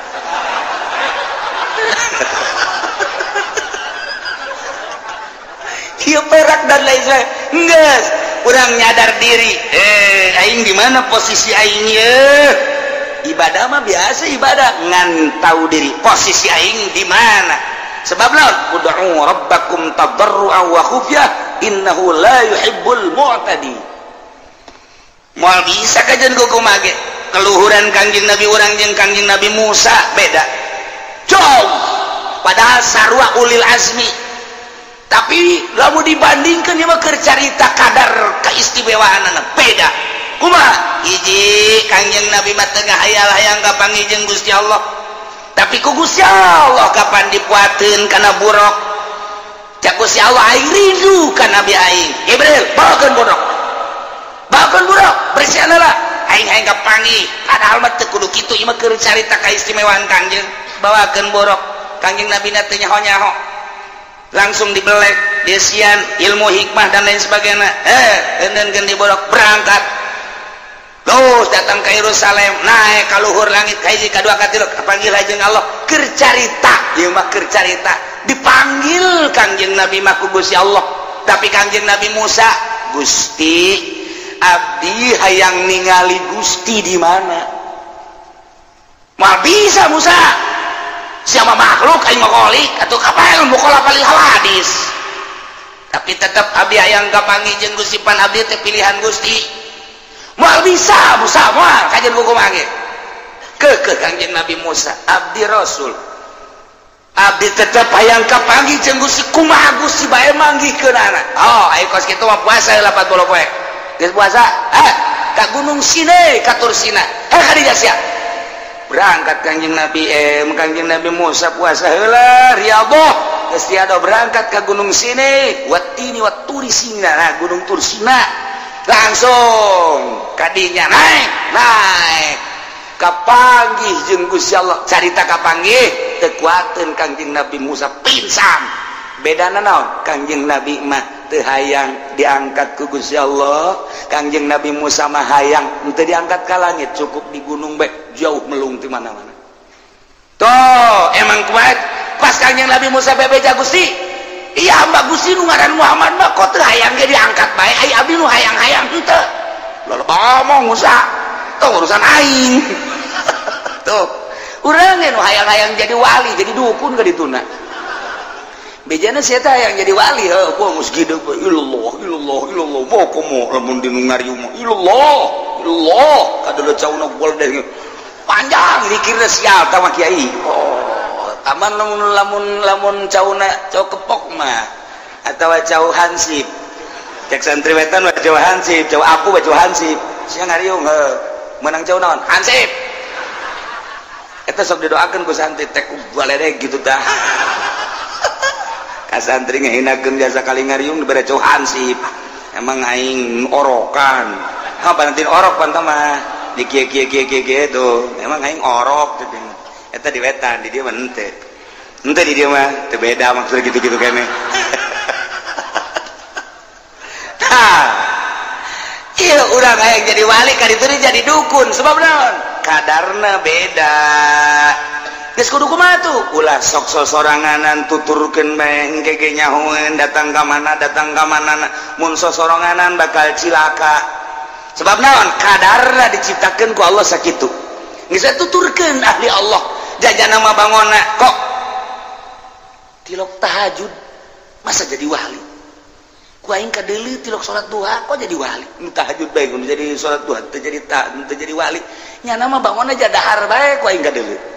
Ieu perak dan lain sebagainya. Geus, urang nyadar diri, aing di mana posisi aing ieu? Ibadah mah biasa ibadah, ngan tahu diri posisi aing di mana. Sebab lawan ud'u rabbakum tadarruan wa khufyah innahu la yuhibbul mu'tadi. Moal bisa kajian kumaha ge keluhuran Kangjeng Nabi urang jeung Kangjeng Nabi Musa beda. Jauh. Padahal sarua ulil azmi. Tapi lamun dibandingkeun ieu mah keur carita kadar keistimewaanana beda. Kumaha? Hiji Kangjeng Nabi mah teu ngahayal-hayang kapanggih jeung Gusti Allah. Tapi ku Gusti Allah kapan dipuateun kana buruk. Cak Gusti Allah aing rindu ka Nabi aing. Jibril bawakeun buruk. Bawakeun buruk, bersihan lah. Aing hayang kapanggih. Padahal mah teu kudu kitu ieu mah keur carita kaistimewaan Kangjeng. Bawakeun buruk. Kangjeng Nabi na teu nyaho-nyaho. Langsung dibelek, desian, ilmu hikmah dan lain sebagainya. Eundeunkeun di buruk berangkat. Terus datang ke Yerusalem, naik ka luhur langit ka hiji ka dua ka tilu, kapanggil jeung Allah keur carita, ieu mah keur carita. Dipanggil Kangjeng Nabi mah ku Gusti Allah. Tapi Kangjeng Nabi Musa, Gusti, abdi hayang ningali Gusti di mana? Moal bisa Musa. Siapa makhluk aing mah kholik atuh kapael mukola paling hawadis. Tapi tetep abdi hayang kapanggih jeung Gusti pan abdi teh pilihan Gusti. Moal bisa Musa moal kajian kuku mangge. Keukeuh Kangjeng Nabi Musa, abdi Rasul. Abdi tetep hayang kapanggih jeung Gusti kumaha Gusti bae manggihkeunana. Oh, aya kos kitu mah puasa 40 poe. Geus puasa, ka Gunung Sinai, ka Tur Sina. Heh ka dieu sia. Berangkat Kangjeng Nabi Kangjeng Nabi Musa puasa heula riyadhah. Geus tiada berangkat ka Gunung Sinai, watini waturi Sina, nah Gunung Tur Sina. Langsung kadinya naik naik kapanggih jeung Gusti Allah carita kapanggih teu kuateun Kangjeng Nabi Musa pingsan. Bedana naon? Kangjeng Nabi mah teu hayang diangkat ku Gusti Allah, Kangjeng Nabi Musa mah hayang henteu diangkat ka langit, cukup di gunung bae jauh melung ti mana-mana. Tuh emang kuat pas Kangjeng Nabi Musa bebeja Gusti, iya hamba Gusti nu ngaran Muhammad mah kok teu hayang ge diangkat bae, ai abdi nu hayang-hayang henteu. Loba ngomong Musa, tuh urusan aing. Tuh, urang ge nu hayang-hayang jadi wali, jadi dukun ka dituna. Bejana sia teh hayang jadi wali, heuh gua geus gede ilallah ilallah ilallah moal komo lamun di nu ngariung mah ilallah ilallah kadeuleu cauna goldeng. Panjang dikirna sial tah mah kiai. Oh. Aman lamun lamun lamun cauna cau kepok mah atawa cau hansip. Cek santri wetan mah cau hansip, cau aku mah cau hansip. Sia ngariung heuh, meunang cau naon? Hansip. Eta sok didoakeun ku santri teh ku baledeg gitu tah. Ka santri ngahinakeun jasa kali ngariung dibere cau hansip. Emang aing orokan. Ha pantin orok pan mah di kieu kieu kieu kieu kieu tuh. Emang aing orok teh. Eta di wetan, di dia mah henteu. Henteu di dia mah teu beda maksud gitu-gitu kene. Iya urang hayang jadi wali ka ditu jadi dukun sebab naon? Kadarna beda. Geus kudu kumaha tuh? Ulah sok sosoranganan tuturkeun bae engke ge nyahoeun datang ka mana mun sosoranganan bakal cilaka. Sebab naon? Kadarna diciptakeun ku Allah sakitu. Geus tuturkeun ahli Allah jajana mah bangona kok tilok tahajud masa jadi wali. Ku aing kadeuleu tilok salat duha kok jadi wali. Nu tahajud bae nu jadi salat duha teu jadi teu jadi wali. Nyana mah bangona aja dahar bae ku aing kadeuleu.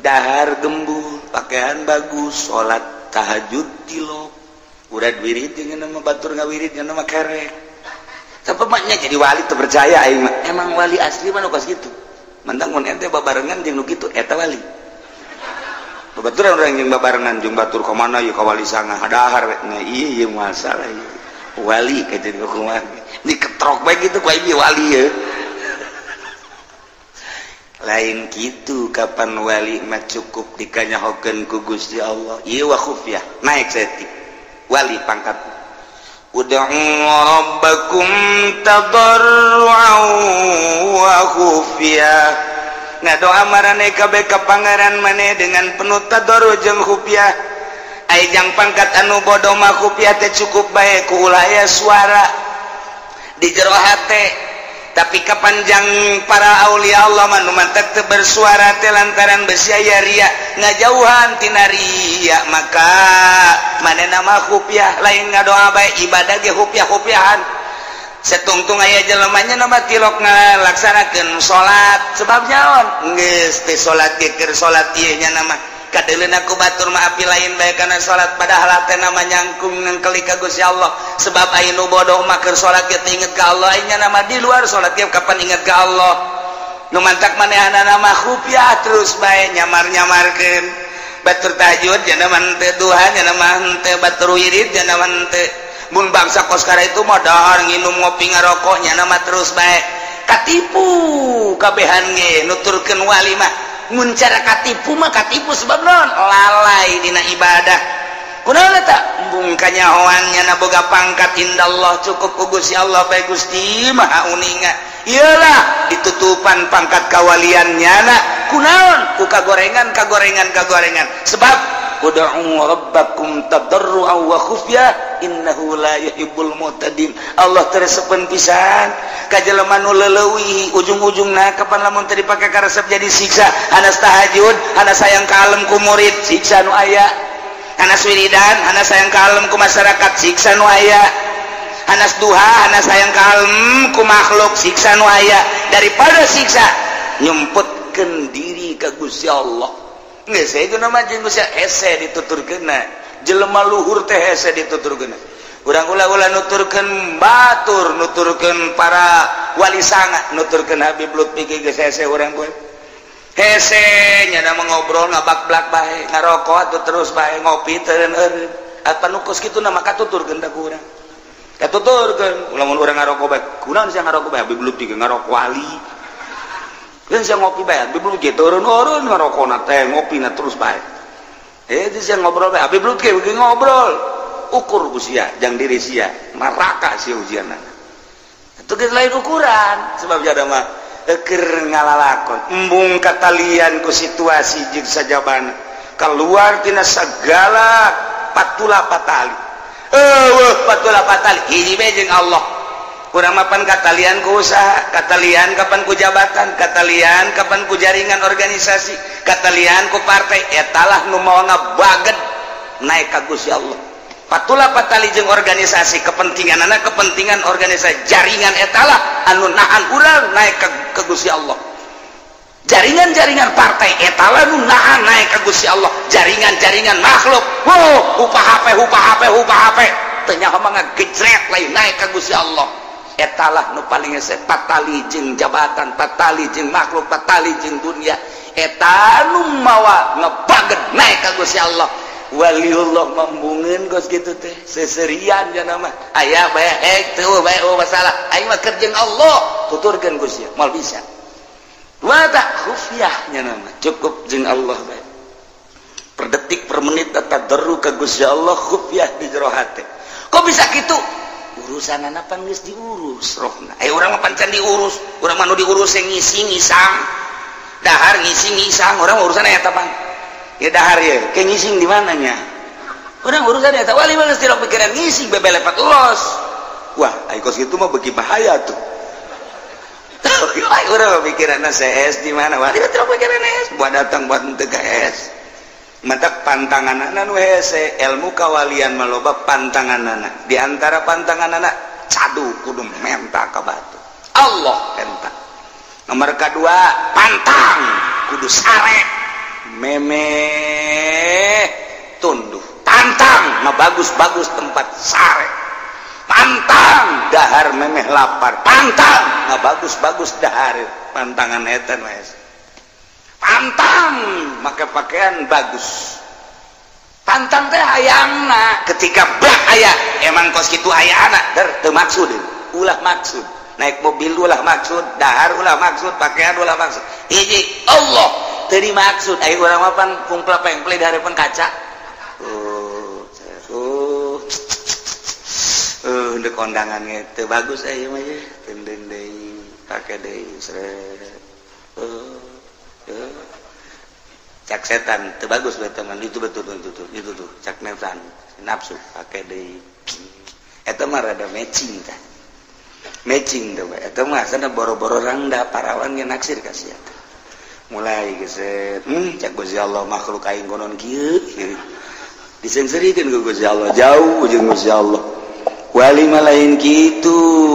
Dahar gembul, pakaian bagus, salat tahajud tilok. Urad wirid jeung mah batur ngawirid nya mah kerek. Sampai maknya jadi wali teu percaya aing mah. Emang wali asli mah nu kos kitu. Mantang mun ente babarengan jeung nu kitu eta wali. Babaturan urang jeung babarengan jeung batur ka mana ieu ka wali sanga dahar we. Nah ieu masalah ieu. Wali ka jadi kumaha. Diketrok bae kitu ku aing wali ye. Lain kitu kapan wali mah cukup dikanyahokeun ku Gusti Allah. Ieu wa khufyah naik saeutik. Wali pangkat. Ud'u rabbakum tadarruan wa khufyah. Ngadoa maraneh kabeh ka pangeran maneh dengan penuh tadarru jeung khufyah. Ai jang pangkat anu bodoh mah khufyah teh cukup bae ku ulah aya suara di jero hate. Tapi kapanjang para aulia Allah mah nu mantak teu bersuara teh lantaran besi aya ria ngajauhan tina ria maka manehna mah khufyah lain ngadoa bae ibadah ge khufyah-khufyahan. Setungtung aya jelemanya nama tilok ngalaksanakeun salat sebab nyaon geus teh salat ge keur salat ieu nya nama kadeuleuna ku batur mah api lain bae kana salat padahal teh nama nyangkung nengkeli ka Gusti Allah sebab aya nu bodoh mah keur salat ge teu inget ka Allah nya nama di luar salat ge kapan inget ka Allah nu mantak manehanana mah khufyah terus bae nyamar-nyamarkeun batur tahajud nya nama henteu duha nya nama henteu batur wirid nya nama henteu mun bangsa koskara itu mah dahar nginum ngopi ngarokok nya nama terus bae katipu kabehan ge nuturkeun wali mah mun cara katipu mah katipu sebab naon lalai dina ibadah kunaon eta embung kanyahoan nya boga pangkat indallah cukup ku Gusti Allah bae Gusti Maha uninga iyalah ditutupan pangkat kawalian nyana kunaon ku kagorengan kagorengan kagorengan sebab ud'u rabbakum tadarruan wa khufyah innahu la yuhibbul mu'tadin. Allah teresepeun pisan ka jelema nu leuwih ujung-ujungna kapan lamun teu dipake karesep jadi siksa hanas tahajud hanas sayang kalem ku murid siksa nu aya hanas wiridan hanas sayang kalem ku masyarakat siksa nu aya hanas duha hanas sayang kalem ku makhluk siksa nu aya daripada siksa nyumputkeun diri ka Gusti Allah. Geus saya guna mah jeung Gusti hese dituturkeunna jelema luhur teh hese dituturkeunna urang ulah-ulah nuturkeun batur nuturkeun para wali sanga nuturkeun Habib Lutfi geus hese urang gue hese nya mah ngobrol ngabak-blak bae ngarokok atuh terus bae ngopi teu eureun apa nu kos kitu na maka tuturkeun ta ku urang katuturkeun lamun urang ngarokok bae kunaon sia ngarokok bae Habib Lutfi ngarokok wali dan saya ngopi bae, Habib Lutfi turun-turun ngarokona teh ngopina terus bae. Eh itu saya ngobrol bae, Habib Lutfi ngobrol. Ukur ku sia, jang diri sia, neraka sia ujianna. Itu geus lain ukuran, sebab jada mah keur ngalalakon, embung katalian ku situasi jeung sajabana. Keluar tina segala patula patali. Eueuh patula patali hiji bae jeung Allah. Kurang mapan katalian ku usaha, katalian kapan ku jabatan, katalian kapan ku jaringan organisasi, katalian ku partai, etalah nu mawa ngabaget naik ka Gusti Allah. Patula patali jeung organisasi, kepentingan anak, kepentingan organisasi, jaringan etalah anu nahan urang naik ka Gusti Allah. Jaringan-jaringan partai etalah nu nahan naik ka Gusti Allah. Jaringan-jaringan makhluk, wow, upah HP, upah HP, upah HP, teu nyaho mah ngagejret lain naik ka Gusti Allah. Etalah nu paling hese patali jeung jabatan, patali jeung makhluk, patali jeung dunia. Eta nu mawa ngebaget naik ka Gusti Allah. Waliullah mambungeun geus kitu teh seserian cenah mah. Aya bae hek teu bae eueuh masalah. Aing mah keur jeung Allah, tuturkeun Gusti moal bisa. Wa ta khufyah nya mah cukup jeung Allah bae. Per detik per menit tadarru ka Gusti Allah khufyah di jero hate. Kok bisa kitu? Urusanana pan geus diurus rohna. Aya urang mah pan can diurus, urang mah nu diurus yang ngisi ngisang. Dahar ngisi ngisang, urang urusan eta pan. Ya dahar ye, ke ngising di mananya? Urang urusan eta wali mah geus tidak pikiran ngising bebelepat los. Wah, ai kos kitu mah beuki bahaya tuh. Ai urang pikiranna CS di mana? Wali mah tidak pikiran S, buat datang buat henteu ka S. Matak pantanganana nu hese, ilmu kawalian mah loba pantanganana. Di antara pantanganana cadu kudu menta ka batu. Allah menta. Nomor kedua, pantang kudu sare memeh tunduh. Pantang mah bagus-bagus tempat sare. Pantang dahar memeh lapar. Pantang mah bagus-bagus dahar. Pantangan eta nu hese. Pantang make pakaian bagus. Pantang teh hayangna ketika bah aya emang kos kitu aya anak der teu maksud ulah maksud naik mobil ulah maksud dahar ulah maksud pakaian ulah maksud hiji Allah teu dimaksud aya urang mah pan kumpla pengple di hareupeun kaca deuk kondangan ge teu bagus aya mah ye teunden deui pake deui sret cak setan teu bagus bae teman itu betul betul itu tuh cak nafsan nafsu pake deui eta mah rada matching tah matching teh eta mah asana boro-boro rangda parawan ge naksir ka sia teh mulai geus cak Gusti Allah makhluk aing konon kieu diseungseurikeun ku Gusti Allah jauh jeung Gusti Allah wali mah lain kitu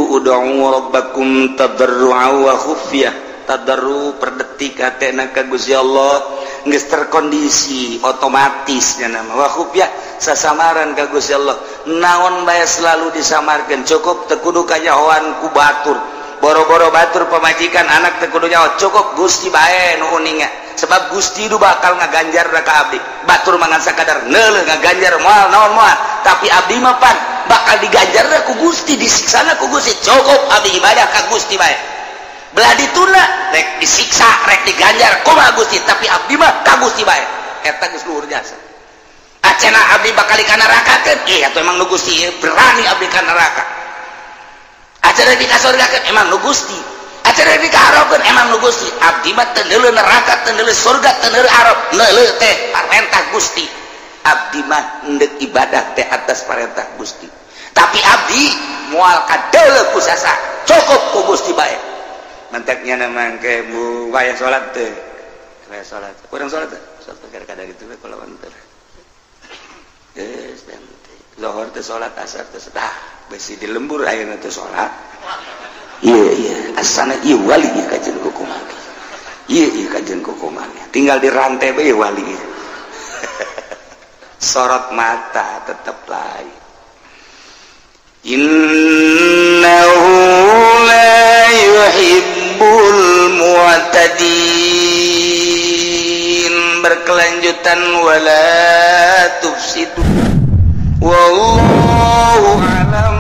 ud'u rabbakum tadarru'a wa khufyah tadarru per detik hatena ka Gusti Allah geus terkondisi otomatis nya nama wa khufyah sasamaran ka Gusti Allah naon bae selalu disamarkeun cukup teu kudu kanyahoan ku batur boro-boro batur pamajikan anak teu kudu nyaho cukup Gusti bae nu uninga sebab Gusti nu bakal ngaganjar ka abdi batur mangan sakadar neuleuh ngaganjar moal naon moal tapi abdi mah pan bakal diganjar ku Gusti disiksana ku Gusti cukup abdi ibadah ka Gusti bae belah dituna rek disiksa rek diganjar kumaha Gusti tapi abdi mah ka Gusti bae eta geus luhur jasa acena abdi bakal ka nerakakeun ih atuh emang nu Gusti berani abdi ka neraka acena dikasurgakeun emang nu Gusti acena dikahareupeun emang nu Gusti abdi mah teu neuleuh neraka teu neuleuh surga teu neuleuh hareup neuleuh teh parentah Gusti abdi mah endek ibadah teh atas parentah Gusti tapi abdi moal kadeuleuh ku sasa cukup ku Gusti bae mantaknya nama ke bu waya salat teh waya salat kurang salat teh salat kadang itu kalau manter geus lohor teh salat asar teh dah besi di lembur ayeuna teh salat ieu ieu asana ieu wali ieu kajian kukumaha ieu ieu kajian kukumaha tinggal di rantai bae wali sorot mata tetep lain innahu la yuhibbul mu'tadin berkelanjutan wala tufsidu wallahu a'lam.